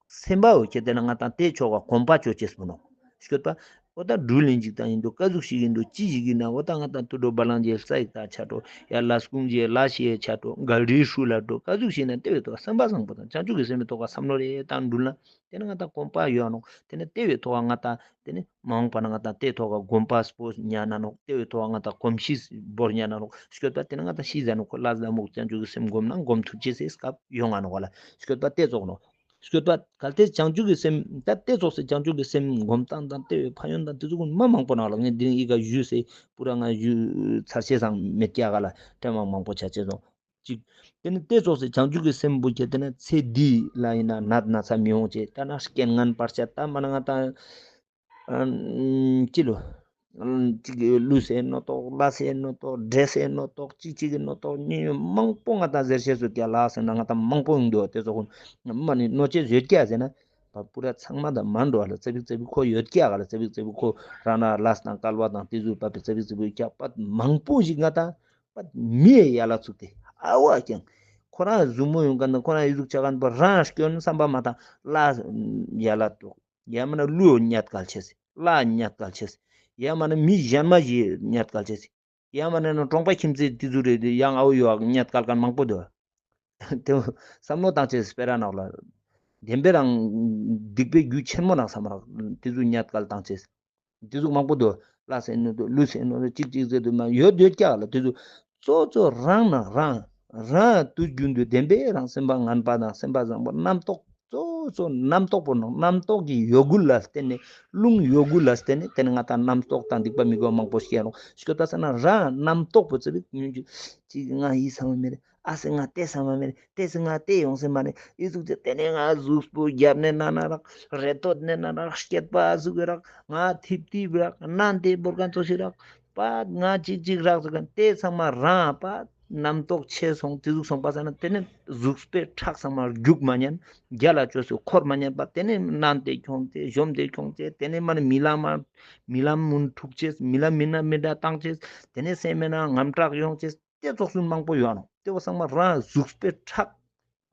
སེམས་པ་བོ་ཁྱེར་ཏེ་ན་ང་དང་ཏེ་ཕྱོགས་ཀ་གོམས་པ་ཅོ་ཅེས་པོ་ནོག། སྐྱོད་པ་འོ་ད་དྲུལ་ལེན་ཅིག་དང་ཡིན་འགྲོ། ཀ་ཟུག་ཞིག་ཡིན་འགྲོ། ཅི་ཞིག་ཡིན་ན་འོ་ད་ང་དང་དུད་འགྲོ་བ་ལང་ཅིག་ས་ཡི་ད་ཆ་འགྲོ། ཡ་ལས་ཁུངས་ཅིག་ལས་ཤེས་ཆ་འགྲོ། གལ་ཏེ་ཧྲུལ་ལ་འགྲོ། ཀ་ཟུག་ཞིག་ཡིན་ན་ཏེ་བོའི་ཐོག་སེམས་པ་བཟང་པོ་དང་བྱང་ཆུབ་ཀྱི་སེམས་པའི་ཐོག་ཀ་བསམ་བློ་རེ་བཏང་དྲུལ་ན་ཏེ་ནེ་ང་དང་གོམས་པ་ཡོང་ནོག། ཏེ་ནེ་ཏེ་བོའི་ཐོག་ང་དང་ཏེ་ནེ་མ་འོངས་པ་ན་ང་དང་ཏེ་ཐོག་ག་གོམས་པ་སྤོ་ཉན་ན་ནོག། ཏེ་བོའི་ཐོག་ག་ང་དང་གོམས་གཤིས་སྤོ་ཉན་ན་ནོག། སྐྱོད་པ་ཏེ་ནེ་ང་དང་ཤི་ཟ་ནེ་ཁོ་ལ་ཟླ་མོ་བྱང་ཆུབ་ཀྱི་སེམས་སྒོམ་ན་སྒོམ་ཐུབ་ཅེས་སི་སྐབས་ཡོང་ང་ནོག་ག་ལ། སྐྱོད་པ་ཏེ་ཙོགས་ནོག། སྐྱོད་པ་གལ་ཏེ་བྱང་ཆུབ་ཀྱི་སེམས་ད་ཏེ་ཙོགས་སེ་བྱང་ཆུབ་ཀྱི་སེམས་སྒོམ་སྟངས་དང་ཏེ་བོའི་ཕན་ཡོན་དང་ཏེ་ཙོགས་མ་མང་པོ་ནང་ལ་ངས་འདི་རིང་ཨི་ཀ་ཞུས་སེ་པུ་ར་ང་ཞུ་ཚར་ཅེས་སང་མེད་ཀྱག་ག་ལ། ཐེངས་མ་མང་པོ་ཆ་ཅེས་སོང་། ཅིག་ དེ་ནི་དེ་ཙོགས་སེ་བྱང་ཆུབ་ཀྱི་སེམས་པོ་ཁྱེར་ཏེ་ན་ཚེ་འདི་ལ་ཡིན་ན་ནད་ན་ཚ་མི་ཡོང་ཅེས། ད་ན་རྐྱེན་ངན་བར་ཆད་ད་མ་ན་ང་ད་ཨ་ཅི་ལོ། ཨ་ཅིག་གི་ལུས་སེ་ནོ་ཏོག་ལ་སེ་ནོ་ཏོག་འདྲེ་སེ་ནོ་ཏོག་ཅིག་ཅིག་གི་ནོ་ཏོག་ཉེ་མང་པོ་ང་ད་ཟེར་ཤེས་སུ་ཀྱ་ལ་སེ་ན་ང་ད་མང་པོ་ཡོང་འདུག་དེ་ཙོགས་ཁོ་མ་ནི་ནོ་ཅེས་ཡོད་ཀྱ་ཟེར་ན། པ་པུ་ར་ཚང་མ་དང་མ་འགྲོ་བ་ལ་ཙ་པིག་ཙ་པིག་ཁོ་ཡོད་ཀྱག་ག་ལ་ཙ་པིག་ཙ་པིག་ཁོ་རང་ན་ལས་དང་སྐལ་བ་དང་དེ་ཟུག་པ་པི་ཙ་པིག་ཙ་པིག་ཀྱག་པ་མང་པོ་ཞིག་ང་ད་པ་མི་ཡ་ལ་ཚུགས་ཏེ་ཨ་བ་ཀྱང་ཁོ་རང་ཟུག་མོ་ཡོང་མཁན་དང་ཁོ་རང་ཡི་ཟུག་ཆ་མཁན་པོ་རང་སྐྱོན་བསམ་པ་མ་དང་ལ་ཡ་ལ་ཏོག་ཡ་མ་ན་ལུ་ཉད་གལ་ཆེས་ལ་ཉད་གལ་ཆེས་ཡ་མ་ན་མི་གཞན་མ་ཞིག་ཉད་གལ་ཆེས། ཡང་མ་ནས་ན་གྲོང་པ་ཁྱིམ་མཚེས་དེ་ཚོ་རེད་དེ་ཡང་ཨ་བོ་ཡོ་ཉད་གལ་མཁན་མང་པོ་འདུག་དེ་བསམ་བློ་བཏང་ཆེས་སྤེ་ར་ནག་ལ། བདེན་པའི་རང་སྡིག་པའི་རྒྱུ་ཆེན་མོ་ནག་བསམ་རག་དེ་ཚོ་ཉད་གལ་བཏང་ཆེས། དེ་ཚོ་མང་པོ་འདུག་ལ་སེ་ནོ་འདུག་ལུས་སེ་ནོ་འདུག་ཅིག་ཅིག་ཟེར་དུ་མ་ཡོད་ཡོད་ཀྱག་ལ་དེ་ཚོ་གཙོ་གཙོ་རང་ནང་རང་རང་དུས་རྒྱུན་དུ་བདེན་པའི་རང་སེམས་པ་ངན་པ་དང་སེམས་པ་བཟང་པོ་རྣམ་རྟོག་གཙོ་བོ་གཙོ་རྣམ་རྟོག་པོ་ནོ། རྣམ་རྟོག་གི་ཡོ་འགུལ་ལ་བརྟེན་ནས་རླུང་ཡོ་འགུལ་ལ་བརྟེན་ནས་དེ་ནས་ང་ད་རྣམ་རྟོག་དང་སྡིག་པ་མི་དགེ་མང་པོ་སྐྱེ་ནོ། སྐྱོ་ད་ས་ན་རང་རྣམ་རྟོག་པོ་ཙི་རིག་ཉུང་ཅིག་ཅིག་ང་ཡི་ས་མ་མེད་རེད། ཨ་སེ་ང་ཏེ་ས་མ་མེད་རེད། ཏེ་སེ་ང་ཏེ་ཡོང་སེ་མ་རེད། ཨི་ཟུག་ཅེ་དེ་ནས་ང་གཟུགས་པོ་རྒྱབ་ནས་ན་ན་རག་རེ་ཏོད་ནས་ན་ན་རག་སྐྱེད་པ་ཟུག་རག་ང་ཐིབ་ཐིབ་རག་ནན་ཏེ་བོར་གན་ཚོ་ཞིག་རག་པ་ང་ཅིག་ཅིག་རག་ཟུག་གན་དེ་ཚང་མ་རང་པ། རྣམ་རྟོག་ཆེ་སོང་དེ་ཟུག་སོང་པ་ས་ན་དེ་ནས་གཟུགས་པོའི་ཁྲག་ཚང་མ་རྒྱུག་མ་ཉན། རྒྱ་ལ་བཅོས་སུ་འཁོར་མ་ཉན་པ་དེ་ནས་ནན་ཏེ་ཁྱོང་ཅེས་གཞོམ་ཏེ་ཁྱོང་ཅེས་དེ་ནས་མ་ནི་རྨི་ལམ་མ་རྨི་ལམ་མུན་འཁྲུག་ཅེས་རྨི་ལམ་མི་ན་མི་འདྲ་བཏང་ཅེས་དེ་ནས་སེམས་མེད་ན་ངམ་སྐྲག་ཡོང་ཅེས་དེ་ཙོགས་སུ་མང་པོ་ཡོད་ནོ། དེ་བོ་ཚང་མ་རང་གཟུགས་པོའི་ཁྲག་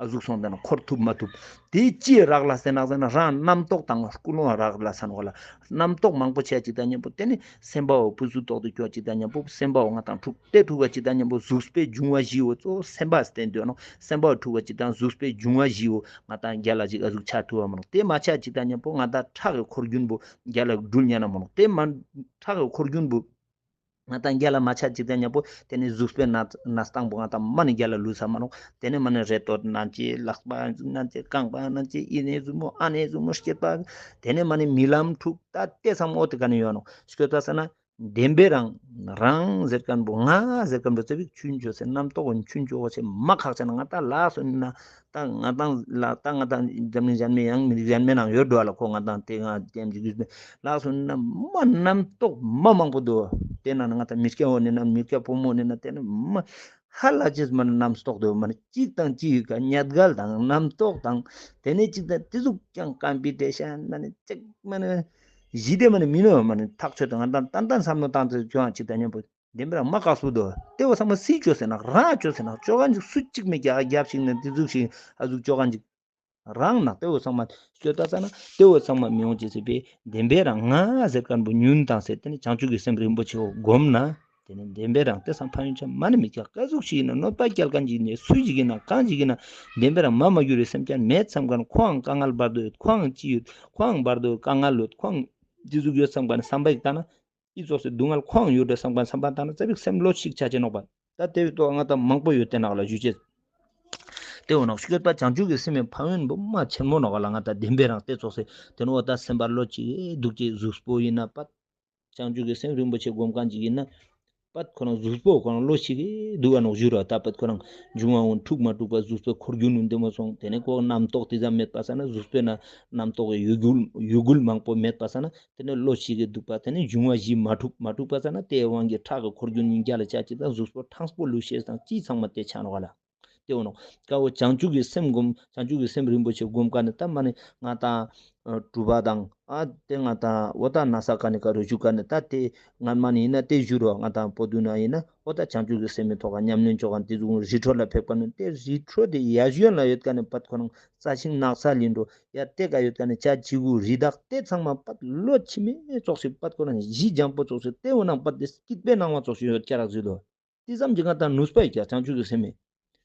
ཨ་ཟུག་སོང་དེ་ན་འཁོར་ཐུབ་མ་ཐུབ། དེ་ཅི་རག་ལ་སེ་ནག་ཟེར་ན་རང་རྣམ་རྟོག་དང་ཀུན་སློང་རག་ལ་ས་ནོག་ལ། རྣམ་རྟོག་མང་པོ་ཆེ་ཅིག་དང་མཉམ་པོ་དེ་ནི་སེམས་པའོ་ཕུ་སུ་ཏོག་ཏུ་སྐྱོ་ཅིག་དང་མཉམ་པོ་སེམས་པའོ་ང་དང་འཁྲུག་དེ་འཁྲུག་པ་ཅིག་དང་མཉམ་པོ་གཟུགས་པོའི་འབྱུང་བ་བཞིའོ་གཙོ་བོ་སེམས་པ་བསྟན་དོན་ནོ། སེམས་པའོ་འཁྲུག་པ་ཅིག་དང་གཟུགས་པོའི་འབྱུང་བ་བཞིའོ་ང་དང་རྒྱ་ལ་ཅིག་ཨ་ཟུག་ཆ་ཐུབ་བ་མ་ནོག་དེ་མ་ཆ་ཅིག་དང་མཉམ་པོ་ང་དང་ཁྲག་གི་འཁོར་རྒྱུན་པོ་རྒྱ་ལ་འགྲུལ་ཉན་ན་མ་ནོག་དེ་མ་ཁྲག་གི་འཁོར་རྒྱུན་པོ། ང་དང་རྒྱ་ལ་མ་ཆ་ཅིག་དང་མཉམ་པོ་དེ་ནས་གཟུགས་པོའི་ན་ན་སྟངས་པོ་ང་དང་མ་ནི་རྒྱ་ལ་ལུས་ས་མ་ནོག་དེ་ནས་མ་ནི་རེ་ཏོད་ནན་ཅེས་ལག་པ་ནན་ཅེས་རྐང་པ་ནན་ཅེས་ཨི་ནས་ཟུག་མོ་ཨ་ནས་ཟུག་མོ་སྐྱེད་པ། དེ་ནས་མ་ནི་རྨི་ལམ་འཁྲུག་ད་དེ་ཚང་མ་འོ་དེ་ག་ནས་ཡོད་ནོག་སྐྱོ་ད་ས་ན་བདེན་པའི་རང་རང་ཟེར་མཁན་པོ་ང་ཟེར་མཁན་པོ་ཙེ་བིག་ཆུན་ཆོ་སེ་རྣམ་རྟོག་གི་ཆུན་ཆོ་བོ་ཆེ་མ་ཁག་ཆེ་ན་ང་ད་ལ་སོ་ན། ད་ང་དང་ལ་ད་ང་དང་འཛམ་གླིང་གཞན་མའི་ཡང་མི་རིགས་གཞན་མའི་ནང་ཡོད་འགྲོ་བ་ལ་ཁོ་ང་དང་དེ་ང་ལྟ་ཡམ་ཅིག་ཡོད་མེད་ལགས་སོ་ན་མ་རྣམ་རྟོག་མ་མང་པོ་འདུག་དེ་ན་ང་དང་མི་སྐྱ་བོ་ནི་ན་མི་སྐྱ་ཕོ་མོ་ནི་ན་དེ་ན་མ་ཧ་ལ་ཅེས་མ་རྣམ་རྟོག་འདུག་མ་ཅིག་དང་ཅིག་ག་ཉད་གལ་དང་རྣམ་རྟོག་དང་དེ་ནས་ཅིག་དང་དེ་ཟུག་ཀྱང་སྐམ་པའི་དེ་ཤ་ན་ནི་ཅིག་མ་ནི་ཞི་བདེ་མ་ནི་མི་ནོ་མ་ནི་ཐག་ཆོད་དང་ང་དང་ཏན་ཏན་བསམ་བློ་བཏང་ཚེ་ཁྱོད་ཅིག་དང་མཉམ་པོ། བདེན་པའི་རང་མ་ཁག་སུ་དོ། དེ་བོ་ཚང་མ་སུས་བཅོས་ཟེར་ན་རང་བཅོས་ཟེར་ན་བཅོ་ག་འཇུག་སུ་གཅིག་མེད་ཀྱག་རྒྱབ་ཞིག་ནས་དེ་ཟུག་ཞིག་ཨ་ཟུག་བཅོ་ག་འཇུག་རང་ན་དེ་བོ་ཚང་མ་བཅོས་ད་ས་ན་དེ་བོ་ཚང་མ་མི་ཡོང་ཅེས་ཟེར་བའི་བདེན་པའི་རང་ང་ཟེར་མཁན་པོ་ཉུན་དང་ཟེར་དེ་ནི་བྱང་ཆུབ་ཀྱི་སེམས་རིན་པོ་ཆེ་བོ་བསྒོམ་ན་དེ་ནི་བདེན་པའི་རང་དེ་སང་ཕན་ཡོན་ཆ་མ་ནི་མི་ཀྱག་ག་ཟུག་ཞིག་ཡིན་ན་གནོད་པ་སྐྱེལ་མཁན་ཞིག་ཡིན་ན་སུ་ཞིག་ཡིན་ན་གང་ཞིག་ཡིན་ན་བདེན་པའི་རང་མ་མ་གྱུར་བའི་སེམས་ཅན་མེད་བསམ་མཁན་ཁོའང་དཀའ་ངལ་བར་དོ་ཡོད་ཁོའང་ཅི་ཡོད་ཁོའང་བར་དོ་དཀའ་ངལ་ཡོད་ཁོའང་དེ་ཟུག་ཡོད་བསམ་མཁན་བསམ་པ་ཡིག་ལྟ་ན། ཨི་ཙོགས་སི་སྡུག་བསྔལ་ཁོའང་ཡོད་དེ་བསམ་པ་བསམ་པ་བཏང་ན་ཙ་པིག་སེམས་ལོ་ཞིག་ཆ་ཆེ་ནོག་པ། ད་དེ་བི་ཏོག་ང་ད་མང་པོ་ཡོད་དེ་ནག་ལ་ཞུ་ཅེས། དེ་འོ་ནོག་ཤོད་པ་བྱང་ཆུབ་ཀྱི་སེམས་ཕན་ཡོན་པོ་མ་ཆེན་མོ་ནོག་ལ་ང་ད་བདེན་པའི་རང་དེ་ཙོགས་སི་དེ་ནོ་ད་སེམས་པ་ལོ་ཅིག་སྡུག་ཅིག་གཟུགས་པོ་ཡིན་ན་པད། བྱང་ཆུབ་ཀྱི་སེམས་རིན་པོ་ཆེ་སྒོམ་མཁན་ཅིག་ཡིན་ན། པད་ཁོ་རང་གཟུགས་པོ་ཁོ་རང་ལོ་ཞིག་སྡུག་ག་ནོག་ཞུ་རོ། ད་པད་ཁོ་རང་འབྱུང་བ་འོང་འཁྲུག་མ་འཁྲུག་པ་གཟུགས་པོ་འཁོར་རྒྱུན་ནུན་དེ་མོ་སོང་དེ་ནས་ཁོ་རྣམ་རྟོག་དེ་ཙམ་མེད་པ་ས་ན་གཟུགས་པོའི་ན་རྣམ་རྟོག་གི་ཡུ་གུལ་ཡུ་གུལ་མང་པོ་མེད་པ་ས་ན། དེ་ནས་བློ་ཞིག་གི་འདུག་པ་དེ་ནས་འབྱུང་བ་བཞི་མ་འཁྲུག་མ་འཁྲུག་པ་ས་ན་དེའི་དབང་གིས་ཁྲག་གི་འཁོར་རྒྱུན་ཉིན་རྒྱ་ལ་ཆ་ཅིག་དང་གཟུགས་པོ་ཁྲང་པོ་ལུས་ཤེས་དང་ཅི་ཚང་མ་དེ་ཆ་ནོག་ག་ལ། དེ་འོ་ནོ། ཀ་བོ་བྱང་ཆུབ་ཀྱི་སེམས་སྒོམ་བྱང་ཆུབ་ཀྱི་སེམས་རིན་པོ་ཆེ་སྒོམ་ཀ་ནི་ད་མ་ནི་ང་དང་གྲུབ་པ་དང་ཨ་དེ་ང་དང་འོ་ད་ན་ས་ཀ་ནི་ཀ་རུ་ཞུ་ཀ་ནི་ད་དེ་ང་མ་ནི་ཡིན་ན་དེ་ཞུ་རོ། ང་དང་པོ་དུ་ན་ཡིན་ན་འོ་ད་བྱང་ཆུབ་ཀྱི་སེམས་མི་ཐོག་ག་ཉམས་ལེན་ཆོག་ག་དེ་ཟུག་རི་ཁྲོད་ལ་ཕེབས་ཀ་ནི་དེ་རི་ཁྲོད་དེ་ཡ་གཞོན་ལ་ཡོད་ཀ་ནི་པད་ཁོ་རང་རྩྭ་ཤིང་ནགས་ཚལ་ཡིན་འགྲོ། ཡ་དེ་ཀ་ཡོད་ཀ་ནི་བྱ་བྱིའུ་རི་དྭགས་དེ་ཚང་མ་པད་ལོ་ཕྱི་མའི་ཙོགས་ཤིག་པད་ཁོ་རང་གཞི་འཇམ་པོ་ཙོགས་ཤིག་དེ་འོ་ནང་པད་དེ་སྐྱིད་པའི་སྣང་བ་ཙོགས་ཤིག་ཡོད་ཀྱ་རག་ཟེར་དོ། དེ་ཙམ་གྱིས་ང་དང་ནུས་པ་ཡོད་ཀྱ་བྱང་ཆུབ་ཀྱི་སེམས་མེད།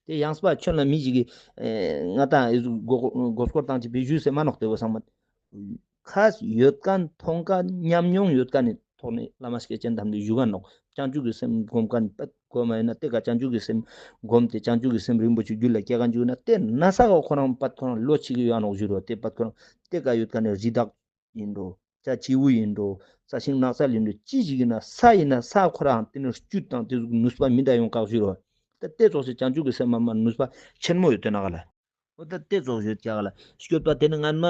དེ་ཡང་སྤ་ཆོས་ལ་མི་ཞིག་གིས་ང་དང་ཨེ་ཟུག་མགོ་མགོ་སྐོར་བཏང་ཅིག་བེད་ཞུས་སེ་མ་ནོག་དེ་བོ་ཚང་མ། ཁ་ཡོད་མཁན་མཐོང་མཁན་ཉམས་མྱོང་ཡོད་མཁན་ནི་ཐོག་ནས་བླ་མ་སྐྱེས་ཆེན་དམ་ལས་ཞུ་ག་ནོག་བྱང་ཆུབ་ཀྱི་སེམས་སྒོམ་མཁན་པད་གོ་མ་ཡིན་ན་དེ་ཀ་བྱང་ཆུབ་ཀྱི་སེམས་སྒོམ་སྟེ་བྱང་ཆུབ་ཀྱི་སེམས་རིན་པོ་ཆེ་རྒྱུད་ལ་སྐྱེ་མཁན་ཅིག་ཡོད་ན་དེ་ན་ས་ག་ཁོ་རང་པད་ཁོ་རང་ལོ་ཕྱི་གི་ཡོད་ནོག་ཞུ་རོ། དེ་པད་ཁོ་རང་དེ་ཀ་ཡོད་མཁན་ནི་རི་དྭགས་ཡིན་འགྲོ། བྱ་བྱིའུ་ཡིན་འགྲོ། རྩྭ་ཤིང་ནགས་ཚལ་ཡིན་འགྲོ། ཅི་ཞིག་ཡིན་ན་ས་ཡིན་ན་ས་ཁོ་རང་དེ་ནི་བཅུད་དང་དེ་ཟུག་ནུས་པ་མི་འདྲ་ཡོང་ཁག་ཞུ་རོ། ད་ཏེ་ཙོགས་སི་བྱང་ཆུབ་ཀྱི་སེམས་མ་མ་ནུས་པ་ཆེན་མོ་ཡོད་དེ་ནོག་ག་ལེ། འོ་ད་ཏེ་ཙོགས་ཡོད་ཀྱག་ག་ལེ། སྐྱོད་པ་ཏེ་ནེ་སྔན་མ་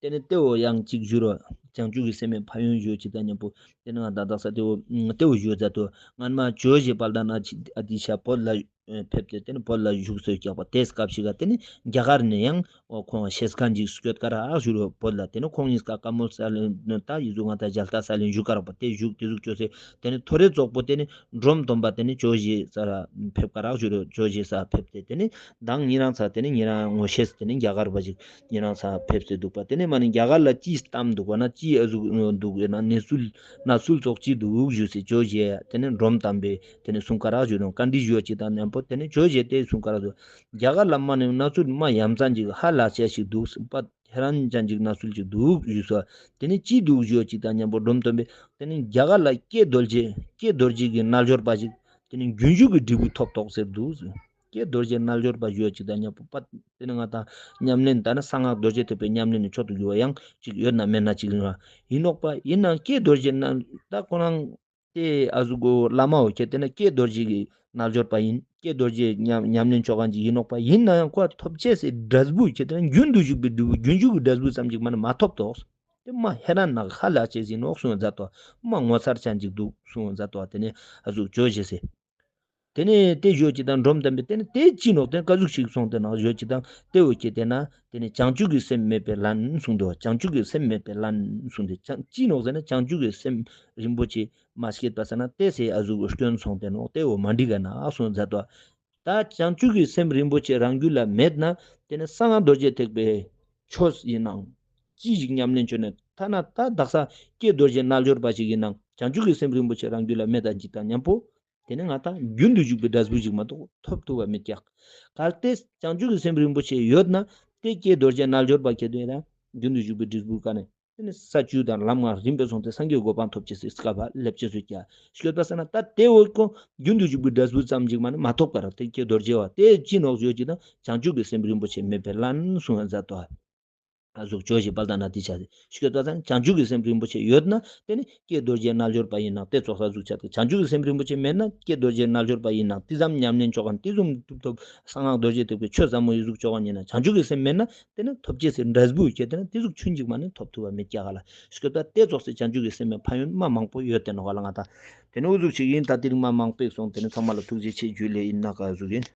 ཏེ་ནེ་ཏེ་བོ་ཡང་ཅིག་ཞུ་རོ། བྱང་ཆུབ་ཀྱི་སེམས་མའི་ཕན་ཡོན་ཞུ་ཅིག་དང་མཉམ་པོ་ཏེ་ནེ་ང་ད་དག་ས་ཏེ་བོ་ཏེ་བོ་ཞུ་ཛད་དོ། སྔན་མ་ཇོ་བོ་རྗེ་དཔལ་ལྡན་ཨ་ཏི་ཤ་བོད་ལ་ཕེབས་ཏེ་ཏེ་ནེ་བོད་ལ་བཞུགས་སོ་ཀྱག་པ་ཏེ་སྐབས་ཤིག་ག་ཏེ་ནེ་རྒྱ་གར་ནེ་ཡང་འོ་ཁོང་ཤེས་ཁན་ཅིག་སྐྱོད་ཀ་རག་ཞུ་རོ། བོད་ལ་ཏེ་ནེ་ཁོང་ཉིས་ཀ་ཀ་མོལ་ས་ལེ་ད་ཡི་ཟུག་ང་ད་ཞལ་ཏ་ས་ལེ་བཞུགས་ཀ་རག་པ་ཏེ་བཞུགས་ཏེ་ཟུག་ཅོས་སེ་ཏེ་ནེ་ཐོ་རེ་ཙོགས་པོ་ཏེ་ནེ་འབྲོམ་སྟོན་པ་ཏེ་ནེ་ཇོ་བོ་རྗེ་ས་ར་ཕེབས་ཀ་རག་ཞུ་རོ། ཇོ་བོ་རྗེ་ས་ཕེབས་ཏེ་ཏེ་ནེ་མདང་ཉེ་རང་ཚ་ཏེ་ནེ་ཉེ་རང་ངོ་ཤེས་ཏེ་ནེ་རྒྱ་གར་པ་ཞིག་ཉེ་རང་ཚ་ཕེབས་ཏེ་འདུག་པ། ཏེ་ནེ་མ་ནེ་རྒྱ་གར་ལ་ཅི་གཏམ་འདུག་པ་ན་ཅི་ཨ་ཟུག་འདུག་ཡོད་ན་གནས་ཚུལ་གནས་ཚུལ་ཙོགས་ཅི་འདུག་ཞུས་སེ་ཇོ་བོ་རྗེ་ཏེ་ནེ་འབྲོམ་སྟོན་པས་ཏེ་ནེ་གསུང་ཀ་རག་ཞུ་རོ། བཀའ་འདྲི་ཞུ་ཅིག་དང་མཉམ་པོ་ཏེ་ནེ་ཇོ་བོ་རྗེ་ཏེ་གསུང་ཀ་རག་ཞུ། རྒྱ་གར་ལ་མ་ནེ་གནས་ཚུལ་མ་ཡ་མཚན་ཅིག་ཧ་ལས་ཅེས་ཤིག་འདུག་པ། ཧེ་རན་ཅན་ཅིག་གནས་ཚུལ་ཅིག་འདུག་ཞུས་སོ། ཏེ་ནེ་ཅི་འདུག་ཞུ་ཅིག་དང་མཉམ་པོ་འབྲོམ་སྟོན་པས་ཏེ་ནེ་རྒྱ་གར་ལ་ཀྱེ་རྡོ་རྗེ་ཀྱེ་རྡོ་རྗེ་གི་རྣལ་འབྱོར་པ་ཞིག་ཏེ་ནེ་རྒྱུན་ཞུགས་ཀྱི་འབྲས་བུ་ཐོབ་ཏོག་ཟེར་འདུག་ཟེར། ཀྱེ་རྡོ་རྗེ་རྣལ་འབྱོར་པ་ཞུ་ཅིག་དང་མཉམ་པོ་པ་ཏེ་ནེ་ང་ད་ཉམས་ལེན་ད་ནི་གསང་སྔགས་རྡོ་རྗེ་ཐེག་པའི་ཉམས་ལེན་ནི་མཆོག་ཏུ་གྱུར་པ་ཡང་ཅིག་ཡོད་ན་མེད་ན་ཅིག་ཡིན་ནོག་པ། ཡིན་ནའང་ཀྱེ་རྡོ་རྗེ་རྣལ་ད་ཁོ་རང་ཏེ་ཨ་ཟུག་གོ་བླ་མ་བོ་ཁྱེད་དེ་ན་ཀྱེ་རྡོ་རྗེ་གི་རྣལ་འབྱོར་པ་ཡིན། ཀྱེ་རྡོ་རྗེ་ཉམས་ཉམས་ལེན་ཆོ་ག་ཅིག་ཡིན་ནོག་པ། ཡིན་ནའང་ཁོ་ཐོབ་ཅེས་སི་འབྲས་བུ་ཁྱེད་དེ་ན་རྒྱུན་དུ་ཞུགས་པའི་འབྲས་བུ་རྒྱུན་ཞུགས་ཀྱི་འབྲས་བུ་ཙམ་ཅིག་མ་ནེ་མ་ཐོབ་ཏོག། ཏེ་མ་ཧེ་རན་ནག་ཧ་ལས་ཅེས་ཡིན་ནོག་གསུངས་མཛད་དོ། མ་ངོ་མཚར་ཅན་ཅིག་འདུག་གསུངས་མཛད་དོ། ཏེ་ནེ་ཨ་ཟུག་ཇོ་བོ་རྗེས་སེ། ཏེ་ནེ་ཏེ་ཞུ་ཅིག་དང་འབྲོམ་སྟོན་པས་ཏེ་ནེ་ཏེ་ཅི་ནོག་ཏེ་ཀ་ཟུག་ཞིག་སོང་ཏེ་ནོག་ཞུ་ཅིག་དང་ཏེ་བོ་ཁྱེད་དེ་ན་ཏེ་ནེ་བྱང་ཆུབ་ཀྱི་སེམས་མེད་པའི་ལན་གསུངས་དོ། བྱང་ཆུབ་ཀྱི་སེམས་མེད་པའི་ལན་གསུངས་ཏེ་ཅི་ནོག་ཟེར་ན་བྱང་ཆུབ་ཀྱི་སེམས་རིན་པོ་ཆེ་མ་སྐྱེས་པ་ས་ན་ཏེ་སེ་ཨ་ཟུག་སྐྱོན་སོང་ཏེ་ནོག། ཏེ་བོ་མ་འགྲིག་ག་ན་གསུངས་མཛད་དོ། ད་བྱང་ཆུབ་ཀྱི་སེམས་རིན་པོ་ཆེ་རང་རྒྱུད་ལ་མེད་ན་ཏེ་ནེ་གསང་སྔགས་རྡོ་རྗེ་ཐེག་པའི་ཆོས་ཡིན་ནའང་ཅི་ཞིག་ཉམས་ལེན་ཆོ་ནེ་ཐ་ན་ད་དག་ས་ཀྱེ་རྡོ་རྗེ་རྣལ་འབྱོར་པ་ཞིག་ཡིན་ནའང་བྱང་ཆུབ་ཀྱི་སེམས་རིན་པོ་ཆེ་རང་རྒྱུད་ལ་མེད་ད་ཅིག་དང་མཉམ་པོ་ཏེ་ནེ་ང་ད་རྒྱུན་དུ་ཞུགས་པའི་འབྲས་བུ་ཞིག་མ་གཏོགས་ཐོབ་ཐུབ་པ་མེད་ཀྱག། གལ་ཏེ་བྱང་ཆུབ་ཀྱི་སེམས་རིན་པོ་ཆེ་ཡོད་ན་ཏེ་ཀྱེ་རྡོ་རྗེ་རྣལ་འབྱོར་པ་ཁྱེད་དེ་ན་རྒྱུན་དུ་ཞུགས་པའི་འབྲས་བུ་ག་ནེ་ཏེ་ནེ་ས་བཅུ་དང་ལམ་ལྔ་རིམ་པས་སོང་སྟེ་སངས་རྒྱས་གོ་འཕང་ཐོབ་ཅེས་སི་སྐལ་བ་ལེབ་ཅེས་སུ་ཀྱག་ཤོད་པ་ས་ན་ད་ཏེ་བོ་ཀོ་རྒྱུན་དུ་ཞུགས་པའི་འབྲས་བུ་ཙམ་ཅིག་མ་ནེ་མ་ཐོབ་ཀ་ར། ཏེ་ཀྱེ་རྡོ་རྗེ་བ་ཏེ་ཅི་ནོག་ཞུ་ཅིག་དང་བྱང་ཆུབ་ཀྱི་སེམས་རིན་པོ་ཆེ་མེད་པའི་ལན་གསུངས་མཛད་དོ། ཨ་ཟུག་ཇོ་བོ་རྗེ་དཔལ་ལྡན་ཨ་ཏི་ཤ་ཞིག་ཤོད་པ་ས་ན་བྱང་ཆུབ་ཀྱི་སེམས་རིན་པོ་ཆེ་ཡོད་ན་ཏེ་ནེ་ཀྱེ་རྡོ་རྗེ་རྣལ་འབྱོར་པ་ཡིན་ནའང་ཏེ་ཙོགས་ས་ཟུག་ཆ་ཏེ་བྱང་ཆུབ་ཀྱི་སེམས་རིན་པོ་ཆེ་མེད་ན་ཀྱེ་རྡོ་རྗེ་རྣལ་འབྱོར་པ་ཡིན་ནའང་ཏེ་ཙམ་ཉམས་ལེན་ཆོ་ག་ཏེ་ཙམ་ཐུབ་ཐོབ་གསང་སྔགས་རྡོ་རྗེ་ཐེག་པའི་ཆོས་ཟབ་མོ་ཡི་ཟུག་ཆོ་ག་ཡིན་ན་བྱང་ཆུབ་ཀྱི་སེམས་མེད་ན་ཏེ་ནེ་ཐོབ་ཅེས་སི་འབྲས་བུ་ཁྱེད་དེ་ན་ཏེ་ཟུག་ཆུན་ཅིག་མ་ནེ་ཐོབ་ཐུབ་པ་མེད་ཀྱག་ག་ལེ། ཤོད་པ་ཏེ་ཙོགས་སི་བྱང་ཆུབ་ཀྱི་སེམས་མེད་ཕན་ཡོན་མ་མང་པོ་ཡོད་དེ་ནོག་ག་ལེ། ང་ད་ཏེ་ནེ་འུ་ཟུག་ཅིག་ཡིན། ད་ཏེ་རིང་མ་མང་པོ་སོང་། ཏེ་ནེ་ཚང་མ་ལ་ཐུགས་རྗེ་ཆེ་ཇུ་ལེ་ཡིན་ན་ག་ཟུག་ཡིན།